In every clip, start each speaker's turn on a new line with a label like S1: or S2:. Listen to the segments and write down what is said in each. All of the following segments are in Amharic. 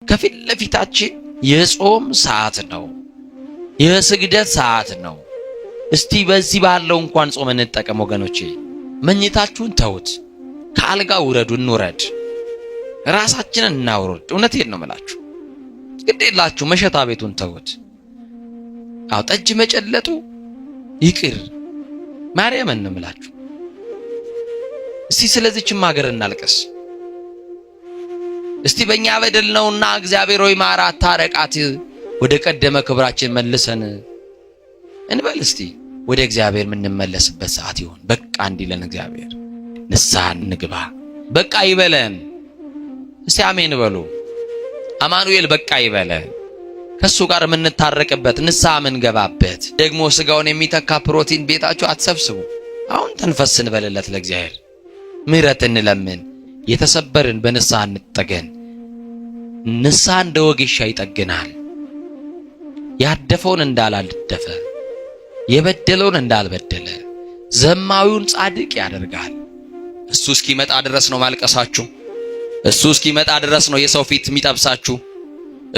S1: ከፊት ለፊታችን የጾም ሰዓት ነው፣ የስግደት ሰዓት ነው። እስቲ በዚህ ባለው እንኳን ጾም እንጠቀም ወገኖቼ። መኝታችሁን ተውት፣ ከአልጋ ውረዱ፣ እንውረድ፣ ራሳችንን እናውርድ። እውነቴን ነው የምላችሁ። ግድ የላችሁ መሸታ ቤቱን ተውት። አዎ ጠጅ መጨለጡ ይቅር። ማርያምን ነው የምላችሁ። እስቲ ስለዚህችም ሀገር እናልቅስ። እስቲ በእኛ በደል ነውና እግዚአብሔር ሆይ ማራት፣ ታረቃት፣ ወደ ቀደመ ክብራችን መልሰን እንበል። እስቲ ወደ እግዚአብሔር የምንመለስበት ሰዓት ይሆን። በቃ እንዲለን እግዚአብሔር ንስሐ እንግባ፣ በቃ ይበለን። እስቲ አሜን በሉ። አማኑኤል በቃ ይበለን። ከሱ ጋር የምንታረቅበት ንስሐ የምንገባበት ደግሞ ስጋውን የሚተካ ፕሮቲን ቤታችሁ አትሰብስቡ። አሁን ተንፈስ እንበልለት ለእግዚአብሔር፣ ምሕረት እንለምን፣ የተሰበርን በንስሐ እንጠገን። ንስሐ እንደ ወጌሻ ይጠግናል። ያደፈውን እንዳላደፈ፣ የበደለውን እንዳልበደለ፣ ዘማዊውን ጻድቅ ያደርጋል። እሱ እስኪመጣ ድረስ ነው ማልቀሳችሁ። እሱ እስኪመጣ ድረስ ነው የሰው ፊት የሚጠብሳችሁ።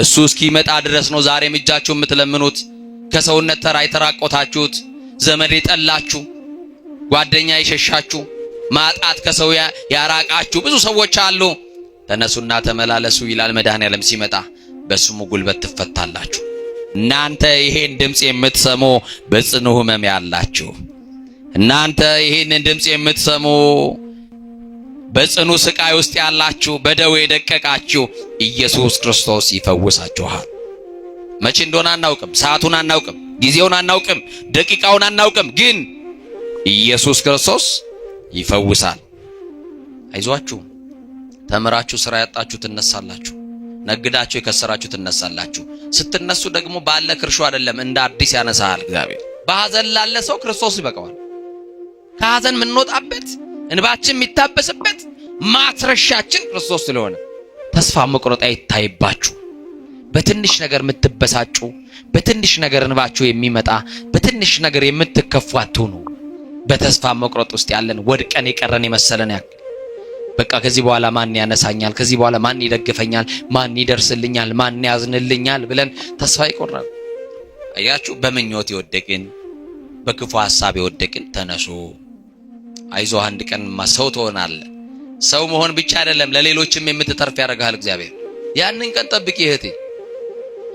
S1: እሱ እስኪመጣ ድረስ ነው ዛሬም እጃችሁ የምትለምኑት። ከሰውነት ተራ የተራቆታችሁት፣ ዘመድ የጠላችሁ፣ ጓደኛ የሸሻችሁ፣ ማጣት ከሰው ያራቃችሁ ብዙ ሰዎች አሉ። ተነሱና ተመላለሱ ይላል መድኃኔዓለም ሲመጣ። በስሙ ጉልበት ትፈታላችሁ። እናንተ ይሄን ድምፅ የምትሰሙ በጽኑ ሕመም ያላችሁ፣ እናንተ ይሄንን ድምፅ የምትሰሙ በጽኑ ስቃይ ውስጥ ያላችሁ፣ በደዌ የደቀቃችሁ ኢየሱስ ክርስቶስ ይፈውሳችኋል። መቼ እንደሆነ አናውቅም፣ ሰዓቱን አናውቅም፣ ጊዜውን አናውቅም፣ ደቂቃውን አናውቅም። ግን ኢየሱስ ክርስቶስ ይፈውሳል። አይዟችሁ። ተምራችሁ ስራ ያጣችሁ ትነሳላችሁ። ነግዳችሁ የከሰራችሁ ትነሳላችሁ። ስትነሱ ደግሞ ባለ ክርሹ አይደለም እንደ አዲስ ያነሳል እግዚአብሔር። በሐዘን ላለ ሰው ክርስቶስ ይበቃዋል። ከሐዘን የምንወጣበት እንባችን የሚታበስበት ማትረሻችን ክርስቶስ ስለሆነ ተስፋ መቁረጥ አይታይባችሁ። በትንሽ ነገር የምትበሳጩ፣ በትንሽ ነገር እንባችሁ የሚመጣ፣ በትንሽ ነገር የምትከፉ አትሁኑ። በተስፋ መቁረጥ ውስጥ ያለን ወድቀን የቀረን የመሰለን ያክል በቃ ከዚህ በኋላ ማን ያነሳኛል፣ ከዚህ በኋላ ማን ይደግፈኛል፣ ማን ይደርስልኛል፣ ማን ያዝንልኛል ብለን ተስፋ ይቆራል። አያችሁ፣ በምኞት የወደቅን በክፉ ሐሳብ የወደቅን ተነሱ፣ አይዞህ፣ አንድ ቀን ሰው ትሆናለህ። ሰው መሆን ብቻ አይደለም ለሌሎችም የምትተርፍ ያደርግሃል እግዚአብሔር። ያንን ቀን ጠብቂ እህቴ።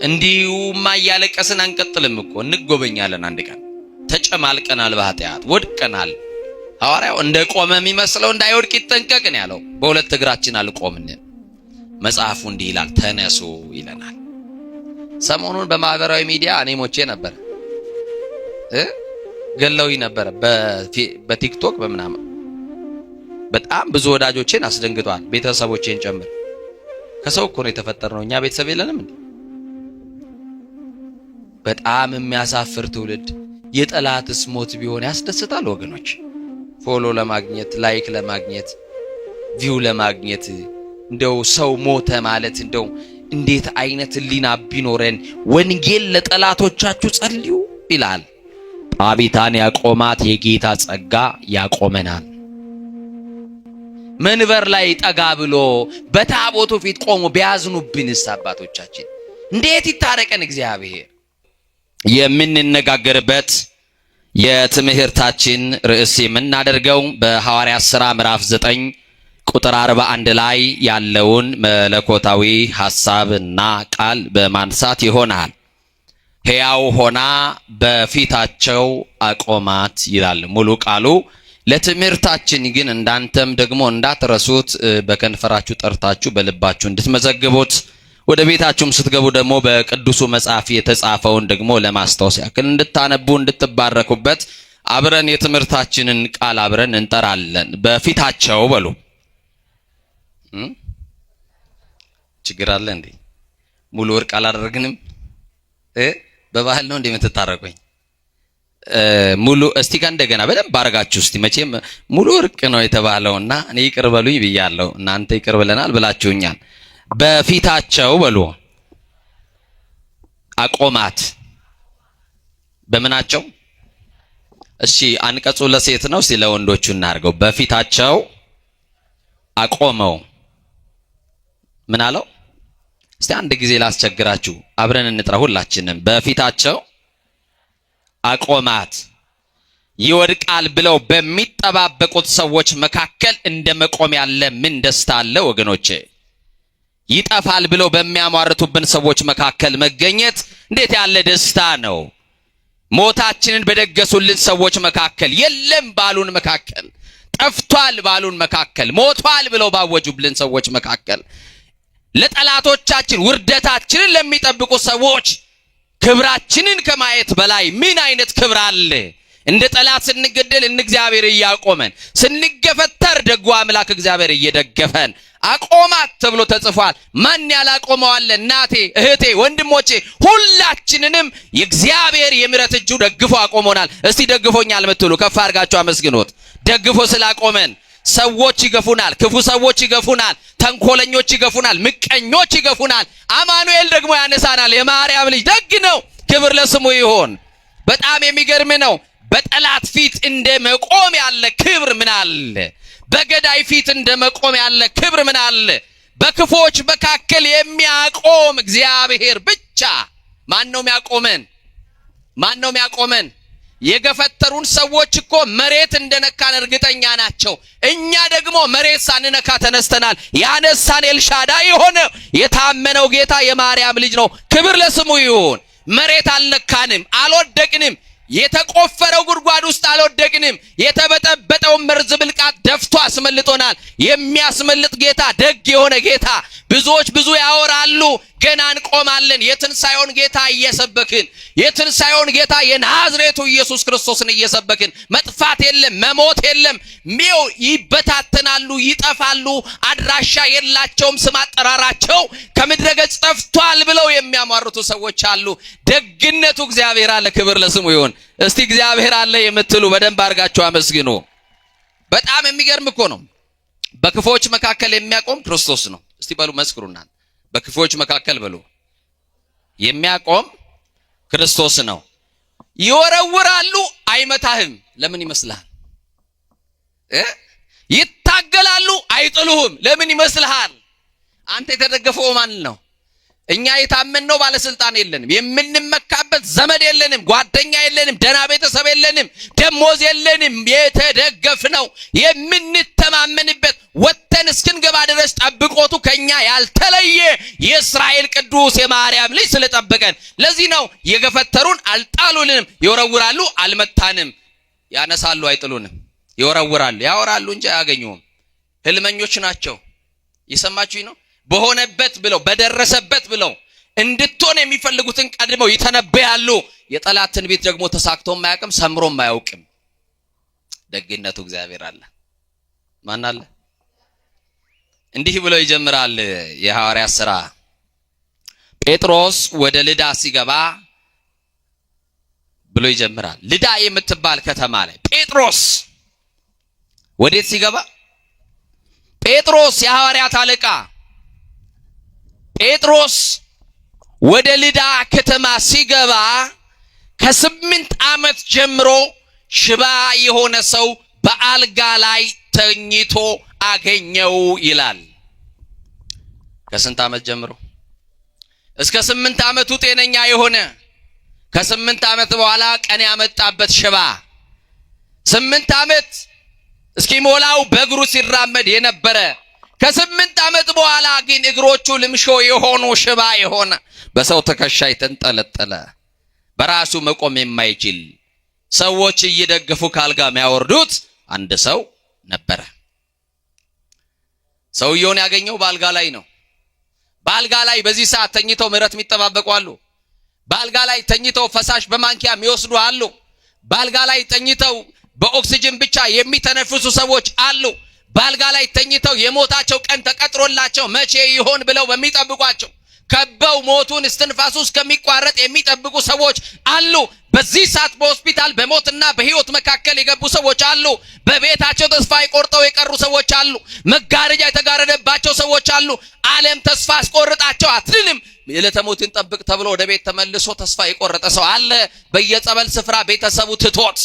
S1: እንዲሁማ እያለቀስን አንቀጥልም እኮ እንጎበኛለን። አንድ ቀን ተጨማልቀናል፣ በኃጢአት ወድቀናል። ሐዋርያው እንደ ቆመ የሚመስለው እንዳይወድቅ ይጠንቀቅ ነው ያለው። በሁለት እግራችን አልቆምን። መጽሐፉ እንዲህ ይላል፣ ተነሱ ይለናል። ሰሞኑን በማህበራዊ ሚዲያ እኔ ሞቼ ነበር እ ገለውኝ ነበረ በቲክቶክ በምናምን በጣም ብዙ ወዳጆቼን አስደንግጧል፣ ቤተሰቦቼን ጨምር። ከሰው እኮ ነው የተፈጠርነው እኛ ቤተሰብ የለንም እንዴ? በጣም የሚያሳፍር ትውልድ። የጠላትስ ሞት ቢሆን ያስደስታል ወገኖች። follow ለማግኘት፣ like ለማግኘት፣ view ለማግኘት እንደው ሰው ሞተ ማለት እንደው እንዴት አይነት ሕሊና ቢኖረን። ወንጌል ለጠላቶቻችሁ ጸልዩ ይላል። ጣቢታን ያቆማት የጌታ ጸጋ ያቆመናል። መንበር ላይ ጠጋ ብሎ በታቦቱ ፊት ቆሞ ቢያዝኑብንስ አባቶቻችን እንዴት ይታረቀን እግዚአብሔር። የምንነጋገርበት የትምህርታችን ርዕስ የምናደርገው በሐዋርያት ሥራ ምዕራፍ 9 ቁጥር 41 ላይ ያለውን መለኮታዊ ሐሳብና ቃል በማንሳት ይሆናል። ሕያው ሆና በፊታቸው አቆማት ይላል ሙሉ ቃሉ። ለትምህርታችን ግን እንዳንተም ደግሞ እንዳትረሱት በከንፈራችሁ ጠርታችሁ በልባችሁ እንድትመዘግቡት ወደ ቤታችሁም ስትገቡ ደግሞ በቅዱሱ መጽሐፍ የተጻፈውን ደግሞ ለማስታወስ ያክል እንድታነቡ እንድትባረኩበት አብረን የትምህርታችንን ቃል አብረን እንጠራለን። በፊታቸው በሉ። ችግር አለ እንዴ? ሙሉ ወርቅ አላደረግንም? በባህል ነው እንዴ የምትታረቁኝ? ሙሉ እስቲ ጋር እንደገና በደንብ አድርጋችሁ እስቲ መቼም ሙሉ እርቅ ነው የተባለውና እኔ ይቅር በሉኝ ብያለሁ። እናንተ ይቅር ብለናል ብላችሁኛል። በፊታቸው በሉ አቆማት። በምናቸው? እሺ አንቀጹ ለሴት ነው። እስቲ ለወንዶቹ እናድርገው። በፊታቸው አቆመው። ምን አለው? እስቲ አንድ ጊዜ ላስቸግራችሁ፣ አብረን እንጥራ ሁላችንም። በፊታቸው አቆማት። ይወድቃል ብለው በሚጠባበቁት ሰዎች መካከል እንደ መቆም ያለ ምን ደስታ አለ ወገኖቼ? ይጠፋል ብለው በሚያሟርቱብን ሰዎች መካከል መገኘት እንዴት ያለ ደስታ ነው! ሞታችንን በደገሱልን ሰዎች መካከል፣ የለም ባሉን መካከል፣ ጠፍቷል ባሉን መካከል፣ ሞቷል ብለው ባወጁብልን ሰዎች መካከል፣ ለጠላቶቻችን ውርደታችንን ለሚጠብቁ ሰዎች ክብራችንን ከማየት በላይ ምን አይነት ክብር አለ? እንደ ጠላት ስንገደል እንደ እግዚአብሔር እያቆመን፣ ስንገፈተር ደጉ አምላክ እግዚአብሔር እየደገፈን አቆማት ተብሎ ተጽፏል። ማን ያላቆመዋለ? እናቴ፣ እህቴ፣ ወንድሞቼ ሁላችንንም የእግዚአብሔር የምሕረት እጁ ደግፎ አቆሞናል። እስቲ ደግፎኛል የምትሉ ከፍ አድርጋችሁ አመስግኖት። ደግፎ ስላቆመን ሰዎች ይገፉናል፣ ክፉ ሰዎች ይገፉናል፣ ተንኮለኞች ይገፉናል፣ ምቀኞች ይገፉናል። አማኑኤል ደግሞ ያነሳናል። የማርያም ልጅ ደግ ነው። ክብር ለስሙ ይሁን። በጣም የሚገርም ነው። በጠላት ፊት እንደ መቆም ያለ ክብር ምን አለ? በገዳይ ፊት እንደ መቆም ያለ ክብር ምን አለ? በክፉዎች መካከል የሚያቆም እግዚአብሔር ብቻ። ማን ነው የሚያቆመን? ማን ነው የሚያቆመን? የገፈተሩን ሰዎች እኮ መሬት እንደነካን እርግጠኛ ናቸው። እኛ ደግሞ መሬት ሳንነካ ተነስተናል። ያነሳን ኤልሻዳይ የሆነ የታመነው ጌታ የማርያም ልጅ ነው። ክብር ለስሙ ይሁን። መሬት አልነካንም፣ አልወደቅንም። የተቆፈረው ጉድጓድ ውስጥ አልወደቅንም። የተበጠበጠውን መርዝ ብልቃጥ ደፍቶ አስመልጦናል። የሚያስመልጥ ጌታ፣ ደግ የሆነ ጌታ። ብዙዎች ብዙ ያወራሉ፣ ገና እንቆማለን። የትንሣኤውን ጌታ እየሰበክን፣ የትንሣኤውን ጌታ የናዝሬቱ ኢየሱስ ክርስቶስን እየሰበክን መጥፋት የለም፣ መሞት የለም። ሚው ይበታተናሉ፣ ይጠፋሉ፣ አድራሻ የላቸውም፣ ስም አጠራራቸው ከምድረ ገጽ ጠፍቷል ብለው የሚያሟርቱ ሰዎች አሉ። ደግነቱ እግዚአብሔር አለ። ክብር ለስሙ ይሁን። እስቲ እግዚአብሔር አለ የምትሉ በደንብ አድርጋችሁ አመስግኑ። በጣም የሚገርም እኮ ነው። በክፉዎች መካከል የሚያቆም ክርስቶስ ነው። እስቲ በሉ መስክሩና፣ በክፉዎች መካከል በሉ የሚያቆም ክርስቶስ ነው። ይወረውራሉ፣ አይመታህም። ለምን ይመስልሃል? ይታገላሉ፣ አይጥሉህም። ለምን ይመስልሃል? አንተ የተደገፈው ማን ነው? እኛ የታመንነው ባለስልጣን የለንም። የምንመካበት ዘመድ የለንም። ጓደኛ የለንም። ደህና ቤተሰብ የለንም። ደሞዝ የለንም። የተደገፍነው የምንተማመንበት ወጥተን እስክንገባ ድረስ ጠብቆቱ ከኛ ያልተለየ የእስራኤል ቅዱስ የማርያም ልጅ ስለጠበቀን። ለዚህ ነው የገፈተሩን አልጣሉልንም። ይወረውራሉ፣ አልመታንም። ያነሳሉ፣ አይጥሉንም። ይወረውራሉ፣ ያወራሉ እንጂ አያገኙም። ህልመኞች ናቸው። የሰማችሁኝ ነው። በሆነበት ብለው በደረሰበት ብለው እንድትሆን የሚፈልጉትን ቀድመው ይተነበያሉ። የጠላት ትንቢት ደግሞ ተሳክቶም አያውቅም፣ ሰምሮም አያውቅም። ደግነቱ እግዚአብሔር አለ። ማን አለ? እንዲህ ብሎ ይጀምራል የሐዋርያት ሥራ። ጴጥሮስ ወደ ልዳ ሲገባ ብሎ ይጀምራል። ልዳ የምትባል ከተማ ላይ ጴጥሮስ ወዴት ሲገባ? ጴጥሮስ የሐዋርያት አለቃ ጴጥሮስ ወደ ልዳ ከተማ ሲገባ ከ8 ዓመት ጀምሮ ሽባ የሆነ ሰው በአልጋ ላይ ተኝቶ አገኘው ይላል። ከስንት ዓመት ጀምሮ? እስከ 8 ዓመቱ ጤነኛ የሆነ፣ ከ8 ዓመት በኋላ ቀን ያመጣበት ሽባ፣ 8 ዓመት እስኪሞላው በእግሩ ሲራመድ የነበረ፣ ከ8 ዓመት በኋላ ግን እግሮቹ ልምሾ የሆኑ ሽባ የሆነ፣ በሰው ትከሻ የተንጠለጠለ፣ በራሱ መቆም የማይችል፣ ሰዎች እየደገፉ ካልጋ የሚያወርዱት አንድ ሰው ነበረ። ሰውየውን ያገኘው በአልጋ ላይ ነው። በአልጋ ላይ በዚህ ሰዓት ተኝተው ምሕረት የሚጠባበቁ አሉ። በአልጋ ላይ ተኝተው ፈሳሽ በማንኪያ የሚወስዱ አሉ። በአልጋ ላይ ተኝተው በኦክሲጅን ብቻ የሚተነፍሱ ሰዎች አሉ። በአልጋ ላይ ተኝተው የሞታቸው ቀን ተቀጥሮላቸው መቼ ይሆን ብለው በሚጠብቋቸው ከበው ሞቱን እስትንፋሱ እስከሚቋረጥ የሚጠብቁ ሰዎች አሉ። በዚህ ሰዓት በሆስፒታል በሞትና በሕይወት መካከል የገቡ ሰዎች አሉ። በቤታቸው ተስፋ ቆርጠው የቀሩ ሰዎች አሉ። መጋረጃ የተጋረደባቸው ሰዎች አሉ። ዓለም ተስፋ አስቆርጣቸው አትድንም፣ ዕለተ ሞትን ጠብቅ ተብሎ ወደ ቤት ተመልሶ ተስፋ የቆረጠ ሰው አለ። በየጸበል ስፍራ ቤተሰቡ ትቶት፣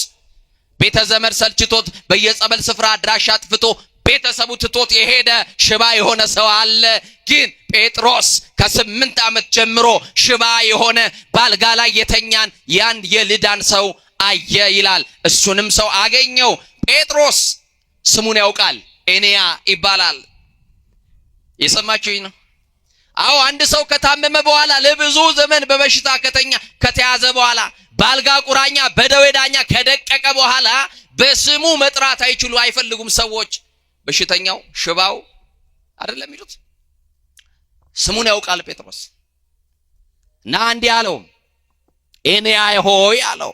S1: ቤተ ዘመድ ሰልችቶት፣ በየጸበል ስፍራ አድራሻ አጥፍቶ ቤተሰቡ ትቶት የሄደ ሽባ የሆነ ሰው አለ። ግን ጴጥሮስ ከ8 ዓመት ጀምሮ ሽባ የሆነ ባልጋ ላይ የተኛን ያን የልዳን ሰው አየ ይላል። እሱንም ሰው አገኘው። ጴጥሮስ ስሙን ያውቃል፣ ኤንያ ይባላል። የሰማችሁኝ ነው? አዎ፣ አንድ ሰው ከታመመ በኋላ ለብዙ ዘመን በበሽታ ከተኛ ከተያዘ በኋላ ባልጋ ቁራኛ በደዌ ዳኛ ከደቀቀ በኋላ በስሙ መጥራት አይችሉ አይፈልጉም ሰዎች። በሽተኛው ሽባው አይደለም የሚሉት፣ ስሙን ያውቃል ጴጥሮስ። እና እንዲህ አለው፣ ኤንያ ሆይ አለው፣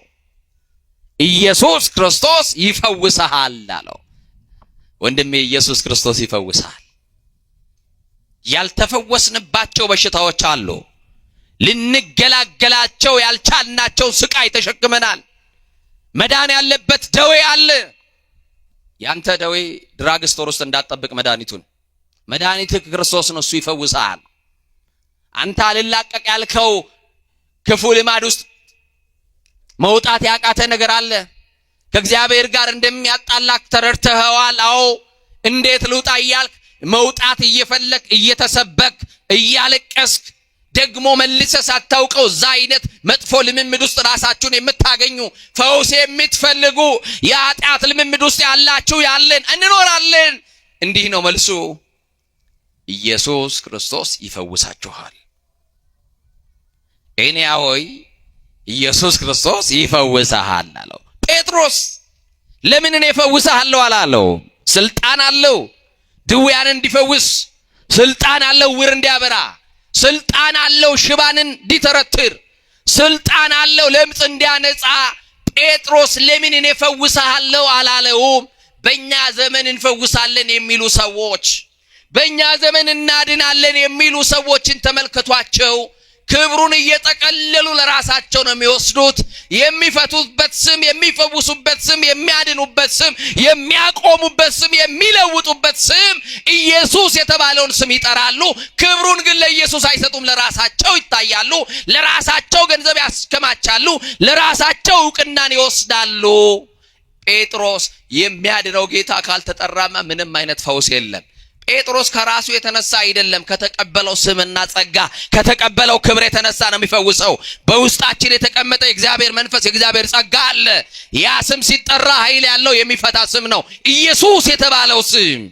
S1: ኢየሱስ ክርስቶስ ይፈውስሃል አለው። ወንድሜ ኢየሱስ ክርስቶስ ይፈውስሃል። ያልተፈወስንባቸው በሽታዎች አሉ። ልንገላገላቸው ያልቻልናቸው ስቃይ ተሸክመናል። መዳን ያለበት ደዌ አለ። ያንተ ደዌ drug store ውስጥ እንዳትጠብቅ መድኃኒቱን። መድኃኒትህ ክርስቶስ ነው፣ እሱ ይፈውስሃል። አንተ አልላቀቅ ያልከው ክፉ ልማድ ውስጥ መውጣት ያቃተ ነገር አለ። ከእግዚአብሔር ጋር እንደሚያጣላክ ተረድተኸዋል። አዎ፣ እንዴት ልውጣ እያልክ መውጣት እየፈለክ እየተሰበክ እያለቀስክ ደግሞ መልሰ ሳታውቀው እዛ አይነት መጥፎ ልምምድ ውስጥ ራሳችሁን የምታገኙ ፈውስ የምትፈልጉ የኃጢአት ልምምድ ውስጥ ያላችሁ ያለን እንኖራለን። እንዲህ ነው መልሱ፣ ኢየሱስ ክርስቶስ ይፈውሳችኋል። ኤንያ ሆይ ኢየሱስ ክርስቶስ ይፈውስሃል አለው። ጴጥሮስ ለምን እኔ እፈውስሃለሁ አላለው? ስልጣን አለው ድውያን እንዲፈውስ፣ ስልጣን አለው ዕውር እንዲያበራ፣ ስልጣን አለው ሽባንን እንዲተረትር፣ ስልጣን አለው ለምጽ እንዲያነጻ። ጴጥሮስ ለምን እኔ እፈውስሃለሁ አላለውም? በእኛ ዘመን እንፈውሳለን የሚሉ ሰዎች፣ በእኛ ዘመን እናድናለን የሚሉ ሰዎችን ተመልከቷቸው። ክብሩን እየጠቀለሉ ለራሳቸው ነው የሚወስዱት። የሚፈቱበት ስም፣ የሚፈውሱበት ስም፣ የሚያድኑበት ስም፣ የሚያቆሙበት ስም፣ የሚለውጡበት ስም ኢየሱስ የተባለውን ስም ይጠራሉ። ክብሩን ግን ለኢየሱስ አይሰጡም። ለራሳቸው ይታያሉ፣ ለራሳቸው ገንዘብ ያስከማቻሉ፣ ለራሳቸው እውቅናን ይወስዳሉ። ጴጥሮስ የሚያድነው ጌታ ካልተጠራማ ምንም አይነት ፈውስ የለም። ጴጥሮስ ከራሱ የተነሳ አይደለም፣ ከተቀበለው ስምና ጸጋ ከተቀበለው ክብር የተነሳ ነው የሚፈውሰው። በውስጣችን የተቀመጠ የእግዚአብሔር መንፈስ የእግዚአብሔር ጸጋ አለ። ያ ስም ሲጠራ ኃይል ያለው የሚፈታ ስም ነው፣ ኢየሱስ የተባለው ስም።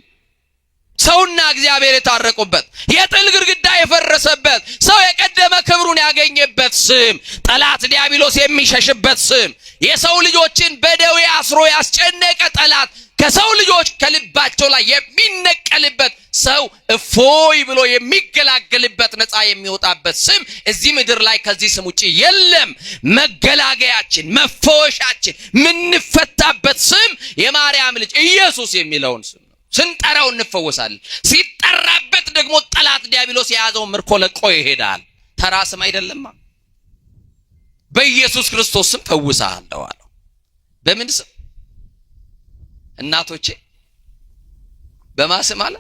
S1: ሰውና እግዚአብሔር የታረቁበት፣ የጥል ግድግዳ የፈረሰበት፣ ሰው የቀደመ ክብሩን ያገኘበት ስም፣ ጠላት ዲያብሎስ የሚሸሽበት ስም፣ የሰው ልጆችን በደዌ አስሮ ያስጨነቀ ጠላት ከሰው ልጆች ከልባቸው ላይ የሚነቀልበት፣ ሰው እፎይ ብሎ የሚገላገልበት፣ ነፃ የሚወጣበት ስም እዚህ ምድር ላይ ከዚህ ስም ውጪ የለም። መገላገያችን፣ መፈወሻችን፣ ምንፈታበት ስም የማርያም ልጅ ኢየሱስ የሚለውን ስም ነው። ስንጠራው እንፈወሳለን። ሲጠራበት ደግሞ ጠላት ዲያብሎስ የያዘውን ምርኮ ለቆ ይሄዳል። ተራ ስም አይደለማ። በኢየሱስ ክርስቶስ ስም ፈውሳለሁ አለው። በምን ስም? እናቶቼ በማስም አለ።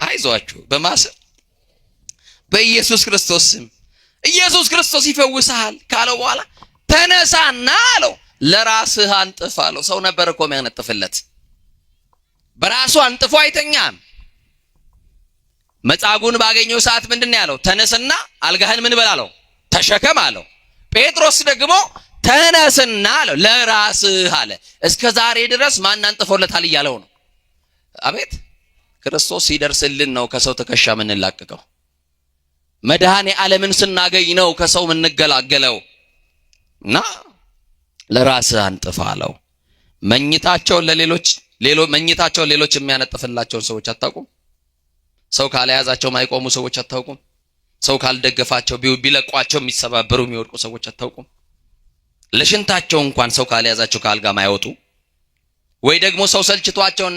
S1: አይዟችሁ፣ በማስም በኢየሱስ ክርስቶስ ስም ኢየሱስ ክርስቶስ ይፈውስሃል ካለው በኋላ ተነሳና አለው፣ ለራስህ አንጥፍ አለው። ሰው ነበር እኮ የሚያነጥፍለት፣ በራሱ አንጥፎ አይተኛም። መጻጉዕን ባገኘው ሰዓት ምንድን ነው ያለው? ተነስና አልጋህን ምን በል አለው፣ ተሸከም አለው። ጴጥሮስ ደግሞ ተነስና አለው፣ ለራስህ አለ። እስከ ዛሬ ድረስ ማን አንጥፎለታል እያለው ነው። አቤት ክርስቶስ ሲደርስልን ነው ከሰው ትከሻ የምንላቀቀው። መድኃኔ ዓለምን ስናገኝ ነው ከሰው የምንገላገለው። እና ለራስህ አንጥፍ አለው። መኝታቸውን ለሌሎች መኝታቸውን ሌሎች የሚያነጥፍላቸውን ሰዎች አታውቁም? ሰው ካልያዛቸው ማይቆሙ ሰዎች አታውቁም? ሰው ካልደገፋቸው ቢለቋቸው የሚሰባበሩ የሚወድቁ ሰዎች አታውቁም? ለሽንታቸው እንኳን ሰው ካልያዛቸው ከአልጋ ማይወጡ፣ ወይ ደግሞ ሰው ሰልችቷቸውን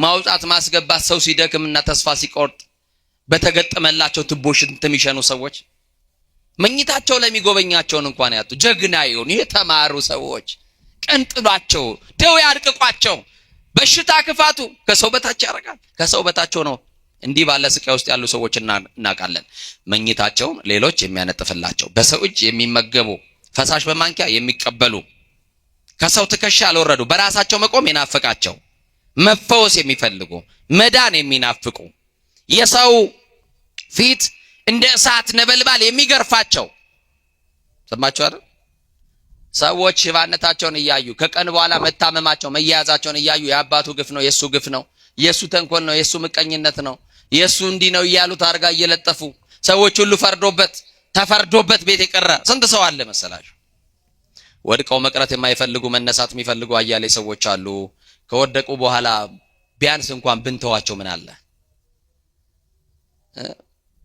S1: ማውጣት ማስገባት ሰው ሲደክምና ተስፋ ሲቆርጥ በተገጠመላቸው ትቦ ሽንት የሚሸኑ ሰዎች፣ መኝታቸው ለሚጎበኛቸውን እንኳን ያጡ ጀግና ይሁን የተማሩ ሰዎች ቀንጥሏቸው፣ ደዌ አድቅቋቸው፣ በሽታ ክፋቱ ከሰው በታች ያደርጋል። ከሰው በታች ሆነው እንዲህ ባለ ስቃይ ውስጥ ያሉ ሰዎች እናውቃለን። መኝታቸውን ሌሎች የሚያነጥፍላቸው፣ በሰው እጅ የሚመገቡ፣ ፈሳሽ በማንኪያ የሚቀበሉ፣ ከሰው ትከሻ ያልወረዱ፣ በራሳቸው መቆም የናፈቃቸው፣ መፈወስ የሚፈልጉ፣ መዳን የሚናፍቁ፣ የሰው ፊት እንደ እሳት ነበልባል የሚገርፋቸው፣ ሰማችሁ አይደል? ሰዎች ሽባነታቸውን እያዩ፣ ከቀን በኋላ መታመማቸው መያያዛቸውን እያዩ የአባቱ ግፍ ነው፣ የእሱ ግፍ ነው፣ የእሱ ተንኮል ነው፣ የእሱ ምቀኝነት ነው፣ የእሱ እንዲህ ነው እያሉ ታርጋ እየለጠፉ ሰዎች ሁሉ ፈርዶበት ተፈርዶበት ቤት የቀረ ስንት ሰው አለ መሰላችሁ? ወድቀው መቅረት የማይፈልጉ፣ መነሳት የሚፈልጉ አያሌ ሰዎች አሉ። ከወደቁ በኋላ ቢያንስ እንኳን ብንተዋቸው ምን አለ?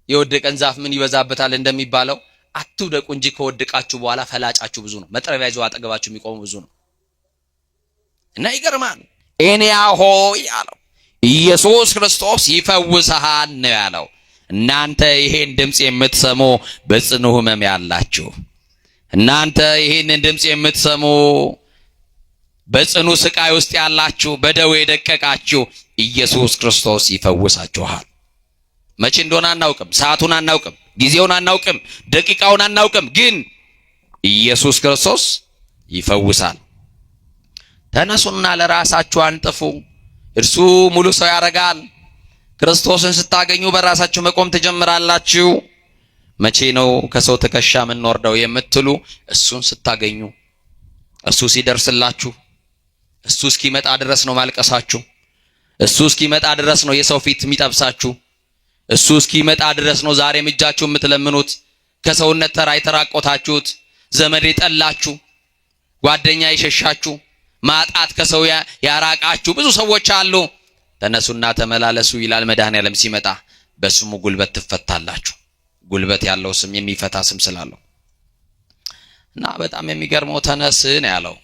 S1: የወደቀን ዛፍ ምን ይበዛበታል እንደሚባለው አትውደቁ እንጂ ከወደቃችሁ በኋላ ፈላጫችሁ ብዙ ነው። መጥረቢያ ይዘው አጠገባችሁ የሚቆሙ ብዙ ነው። እና ይገርማል። ኤንያ ሆይ አለው፣ ኢየሱስ ክርስቶስ ይፈውስሃል ነው ያለው። እናንተ ይሄን ድምፅ የምትሰሙ በጽኑ ሕመም ያላችሁ፣ እናንተ ይሄንን ድምፅ የምትሰሙ በጽኑ ስቃይ ውስጥ ያላችሁ፣ በደዌ የደቀቃችሁ፣ ኢየሱስ ክርስቶስ ይፈውሳችኋል። መቼ እንደሆነ አናውቅም፣ ሰዓቱን አናውቅም፣ ጊዜውን አናውቅም፣ ደቂቃውን አናውቅም፣ ግን ኢየሱስ ክርስቶስ ይፈውሳል። ተነሱና ለራሳችሁ አንጥፉ፣ እርሱ ሙሉ ሰው ያደርጋል። ክርስቶስን ስታገኙ በራሳችሁ መቆም ትጀምራላችሁ። መቼ ነው ከሰው ትከሻ የምንወርደው የምትሉ፣ እሱን ስታገኙ፣ እሱ ሲደርስላችሁ፣ እሱ እስኪመጣ ድረስ ነው ማልቀሳችሁ። እሱ እስኪመጣ ድረስ ነው የሰው ፊት የሚጠብሳችሁ። እሱ እስኪመጣ ድረስ ነው ዛሬም እጃችሁ የምትለምኑት። ከሰውነት ተራ የተራቆታችሁት፣ ዘመድ የጠላችሁ፣ ጓደኛ የሸሻችሁ፣ ማጣት ከሰው ያራቃችሁ ብዙ ሰዎች አሉ። ተነሱና ተመላለሱ ይላል መድኃኔዓለም ሲመጣ። በስሙ ጉልበት ትፈታላችሁ። ጉልበት ያለው ስም፣ የሚፈታ ስም ስላለው። እና በጣም የሚገርመው ተነስ ነው ያለው።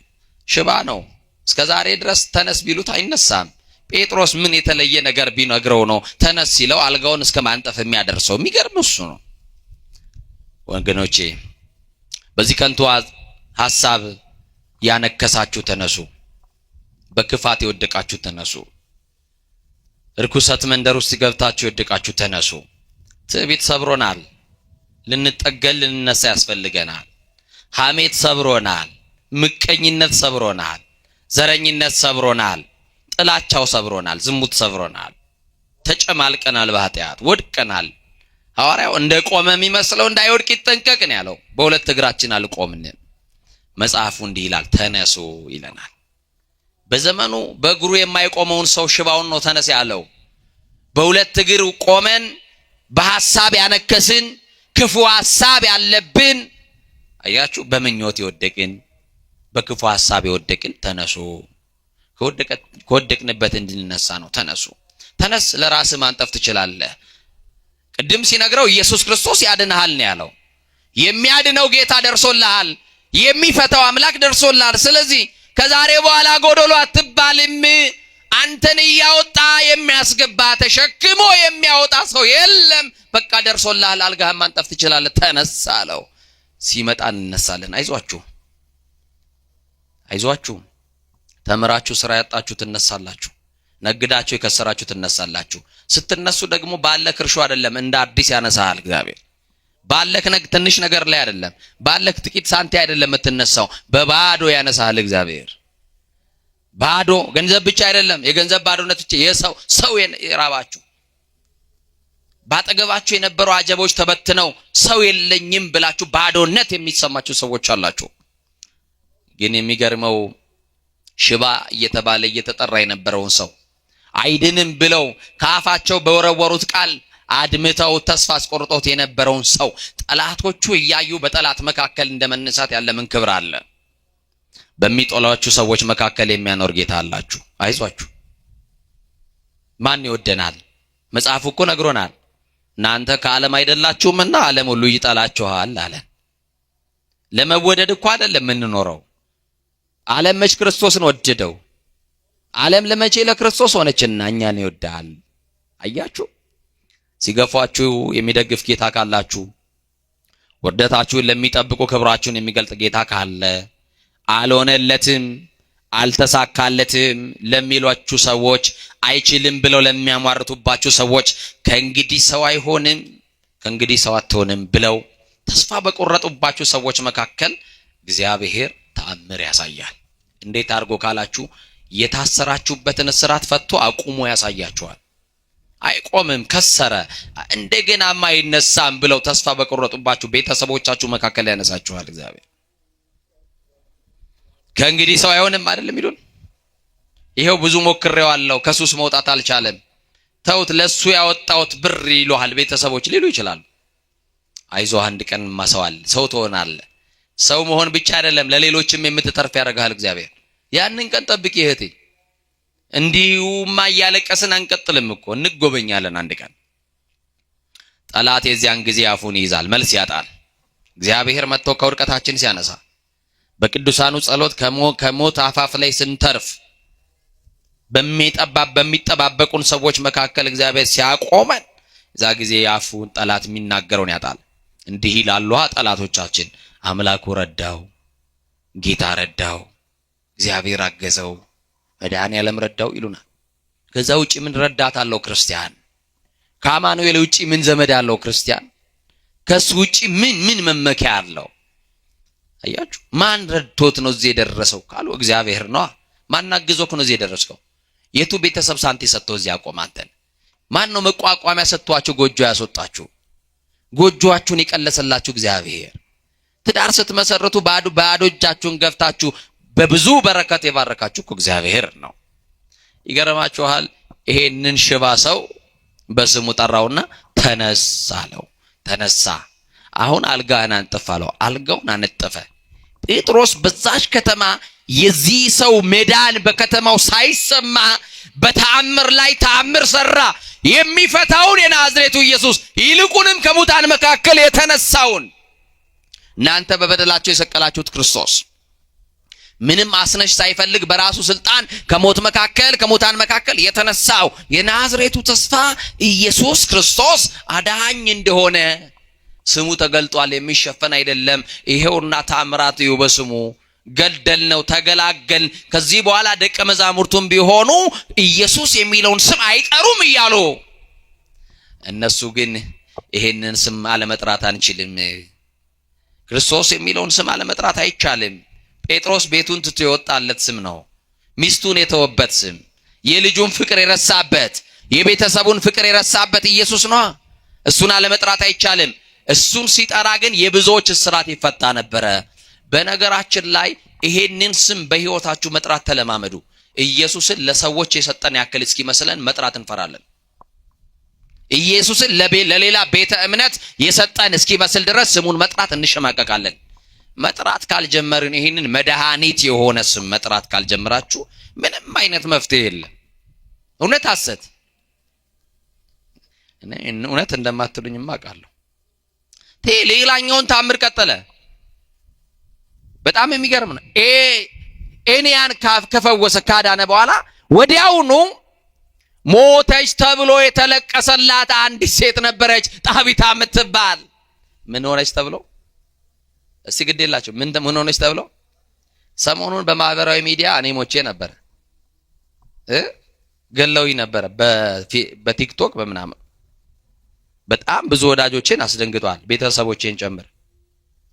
S1: ሽባ ነው። እስከ ዛሬ ድረስ ተነስ ቢሉት አይነሳም። ጴጥሮስ ምን የተለየ ነገር ቢነግረው ነው ተነስ ሲለው አልጋውን እስከ ማንጠፍ የሚያደርሰው? የሚገርም እሱ ነው። ወገኖቼ፣ በዚህ ከንቱ ሐሳብ ያነከሳችሁ ተነሱ። በክፋት የወደቃችሁ ተነሱ። ርኩሰት መንደር ውስጥ ገብታችሁ የወደቃችሁ ተነሱ። ትዕቢት ሰብሮናል። ልንጠገን ልንነሳ ያስፈልገናል። ሐሜት ሰብሮናል። ምቀኝነት ሰብሮናል። ዘረኝነት ሰብሮናል። ጥላቻው ሰብሮናል። ዝሙት ሰብሮናል። ተጨማልቀናል። በኃጢአት ወድቀናል። ሐዋርያው እንደ ቆመ የሚመስለው እንዳይወድቅ ይጠንቀቅ ነው ያለው። በሁለት እግራችን አልቆምንም። መጽሐፉ እንዲህ ይላል፣ ተነሱ ይለናል። በዘመኑ በእግሩ የማይቆመውን ሰው ሽባውን ነው ተነስ ያለው። በሁለት እግር ቆመን በሐሳብ ያነከስን፣ ክፉ ሐሳብ ያለብን፣ አያችሁ፣ በምኞት የወደቅን፣ በክፉ ሐሳብ የወደቅን ተነሱ። ከወደቅንበት እንድንነሳ ነው። ተነሱ። ተነስ፣ ለራስህ ማንጠፍ ትችላለህ። ቅድም ሲነግረው ኢየሱስ ክርስቶስ ያድንሃል ነው ያለው። የሚያድነው ጌታ ደርሶልሃል። የሚፈታው አምላክ ደርሶልሃል። ስለዚህ ከዛሬ በኋላ ጎዶሎ አትባልም። አንተን እያወጣ የሚያስገባ፣ ተሸክሞ የሚያወጣ ሰው የለም። በቃ ደርሶልሃል። አልጋህን ማንጠፍ ትችላለህ። ተነስ አለው። ሲመጣ እንነሳለን። አይዟችሁ፣ አይዟችሁ። ተምራችሁ ስራ ያጣችሁ ትነሳላችሁ። ነግዳችሁ የከሰራችሁ ትነሳላችሁ። ስትነሱ ደግሞ ባለክ እርሾ አይደለም፣ እንደ አዲስ ያነሳሃል እግዚአብሔር። ባለክ ትንሽ ነገር ላይ አይደለም፣ ባለክ ጥቂት ሳንቲ አይደለም የምትነሳው፣ በባዶ ያነሳሃል እግዚአብሔር። ባዶ ገንዘብ ብቻ አይደለም፣ የገንዘብ ባዶነት ብቻ፣ የሰው ሰው የራባችሁ፣ ባጠገባችሁ የነበሩ አጀቦች ተበትነው ሰው የለኝም ብላችሁ ባዶነት የሚሰማችሁ ሰዎች አላችሁ። ግን የሚገርመው ሽባ እየተባለ እየተጠራ የነበረውን ሰው፣ አይድንም ብለው ከአፋቸው በወረወሩት ቃል አድምተው ተስፋ አስቆርጦት የነበረውን ሰው ጠላቶቹ እያዩ በጠላት መካከል እንደመነሳት ያለ ምን ክብር አለ? በሚጠሏችሁ ሰዎች መካከል የሚያኖር ጌታ አላችሁ። አይዟችሁ። ማን ይወደናል? መጽሐፉ እኮ ነግሮናል። እናንተ ከዓለም አይደላችሁምና ዓለም ሁሉ ይጠላችኋል አለን። ለመወደድ እኮ አይደለም የምንኖረው። ዓለም መች ክርስቶስን ወደደው? ዓለም ለመቼ ለክርስቶስ ሆነችና እኛን ይወዳል? አያችሁ፣ ሲገፏችሁ የሚደግፍ ጌታ ካላችሁ፣ ውርደታችሁን ለሚጠብቁ ክብራችሁን የሚገልጥ ጌታ ካለ፣ አልሆነለትም፣ አልተሳካለትም ለሚሏችሁ ሰዎች፣ አይችልም ብለው ለሚያሟርቱባችሁ ሰዎች፣ ከእንግዲህ ሰው አይሆንም፣ ከእንግዲህ ሰው አትሆንም ብለው ተስፋ በቆረጡባችሁ ሰዎች መካከል እግዚአብሔር ተአምር ያሳያል። እንዴት አድርጎ ካላችሁ የታሰራችሁበትን እስራት ፈቶ አቁሞ ያሳያችኋል። አይቆምም፣ ከሰረ፣ እንደገናማ አይነሳም ብለው ተስፋ በቆረጡባችሁ ቤተሰቦቻችሁ መካከል ያነሳችኋል እግዚአብሔር። ከእንግዲህ ሰው አይሆንም አይደለም ይሉን። ይሄው ብዙ ሞክሬዋለሁ፣ ከሱስ መውጣት አልቻለም፣ ተውት፣ ለሱ ያወጣሁት ብር ይሉሃል ቤተሰቦች ሊሉ ይችላሉ። አይዞህ፣ አንድ ቀን ማሰዋል ሰው ትሆናለህ። ሰው መሆን ብቻ አይደለም፣ ለሌሎችም የምትተርፍ ያደርግሃል እግዚአብሔር። ያንን ቀን ጠብቂ እህቴ። እንዲሁማ እያለቀስን አንቀጥልም እኮ፣ እንጎበኛለን አንድ ቀን። ጠላት የዚያን ጊዜ አፉን ይይዛል፣ መልስ ያጣል። እግዚአብሔር መጥቶ ከውድቀታችን ሲያነሳ፣ በቅዱሳኑ ጸሎት ከሞት አፋፍ ላይ ስንተርፍ፣ በሚጠባበቁን ሰዎች መካከል እግዚአብሔር ሲያቆመን፣ እዛ ጊዜ አፉን ጠላት የሚናገረውን ያጣል። እንዲህ ይላሉ ጠላቶቻችን፣ አምላኩ ረዳው፣ ጌታ ረዳው፣ እግዚአብሔር አገዘው፣ መድኃኔዓለም ረዳው ይሉናል። ከዛ ውጪ ምን ረዳት አለው ክርስቲያን? ከአማኑኤል ውጪ ምን ዘመድ አለው ክርስቲያን? ከሱ ውጪ ምን መመኪያ አለው? አያችሁ፣ ማን ረድቶት ነው እዚህ የደረሰው ካሉ እግዚአብሔር ነዋ። ማን አግዞህ ነው እዚህ የደረስከው? የቱ ቤተሰብ ሳንቲ ሰጥቶ እዚህ ያቆመ አንተን? ማን ነው መቋቋሚያ ሰጥቷችሁ ጎጆ ያስወጣችሁ? ጎጆአችሁን የቀለሰላችሁ እግዚአብሔር። ትዳር ስትመሰርቱ ባዶ ባዶ እጃችሁን ገፍታችሁ በብዙ በረከት የባረካችሁ እኮ እግዚአብሔር ነው። ይገርማችኋል። ይሄንን ሽባ ሰው በስሙ ጠራውና ተነሳ አለው። ተነሳ። አሁን አልጋህን አንጥፍ አለው። አልጋውን አነጠፈ። ጴጥሮስ በዛች ከተማ የዚህ ሰው መዳን በከተማው ሳይሰማ በተአምር ላይ ተአምር ሰራ። የሚፈታውን የናዝሬቱ ኢየሱስ፣ ይልቁንም ከሙታን መካከል የተነሳውን፣ እናንተ በበደላቸው የሰቀላችሁት ክርስቶስ፣ ምንም አስነሽ ሳይፈልግ በራሱ ስልጣን ከሞት መካከል ከሙታን መካከል የተነሳው የናዝሬቱ ተስፋ ኢየሱስ ክርስቶስ አዳኝ እንደሆነ ስሙ ተገልጧል። የሚሸፈን አይደለም። ይሄውና ታምራት እዩ፣ በስሙ ገደል ነው ተገላገል። ከዚህ በኋላ ደቀ መዛሙርቱም ቢሆኑ ኢየሱስ የሚለውን ስም አይጠሩም እያሉ፣ እነሱ ግን ይሄንን ስም አለመጥራት አንችልም፣ ክርስቶስ የሚለውን ስም አለመጥራት አይቻልም። ጴጥሮስ ቤቱን ትቶ የወጣለት ስም ነው። ሚስቱን የተወበት ስም፣ የልጁን ፍቅር የረሳበት፣ የቤተሰቡን ፍቅር የረሳበት ኢየሱስ ነው። እሱን አለመጥራት አይቻልም። እሱን ሲጠራ ግን የብዙዎች እስራት ይፈታ ነበረ። በነገራችን ላይ ይሄንን ስም በሕይወታችሁ መጥራት ተለማመዱ። ኢየሱስን ለሰዎች የሰጠን ያክል እስኪመስለን መጥራት እንፈራለን። ኢየሱስን ለሌላ ቤተ እምነት የሰጠን እስኪመስል ድረስ ስሙን መጥራት እንሸማቀቃለን። መጥራት ካልጀመርን፣ ይህንን መድኃኒት የሆነ ስም መጥራት ካልጀመራችሁ ምንም አይነት መፍትሄ የለም። እውነት ሐሰት? እውነት እንደማትሉኝማ አውቃለሁ። ሌላኛውን ታምር ቀጠለ። በጣም የሚገርም ነው። ኤንያን ከፈወሰ፣ ካዳነ በኋላ ወዲያውኑ ሞተች ተብሎ የተለቀሰላት አንዲት ሴት ነበረች፣ ጣቢታ የምትባል። ምን ሆነች ተብሎ? እስቲ ግድ የላቸው፣ ምን ሆነች ተብሎ? ሰሞኑን በማህበራዊ ሚዲያ እኔ ሞቼ ነበረ፣ ገለውኝ ነበረ በቲክቶክ በምናምን። በጣም ብዙ ወዳጆቼን አስደንግጧል፣ ቤተሰቦቼን ጨምር።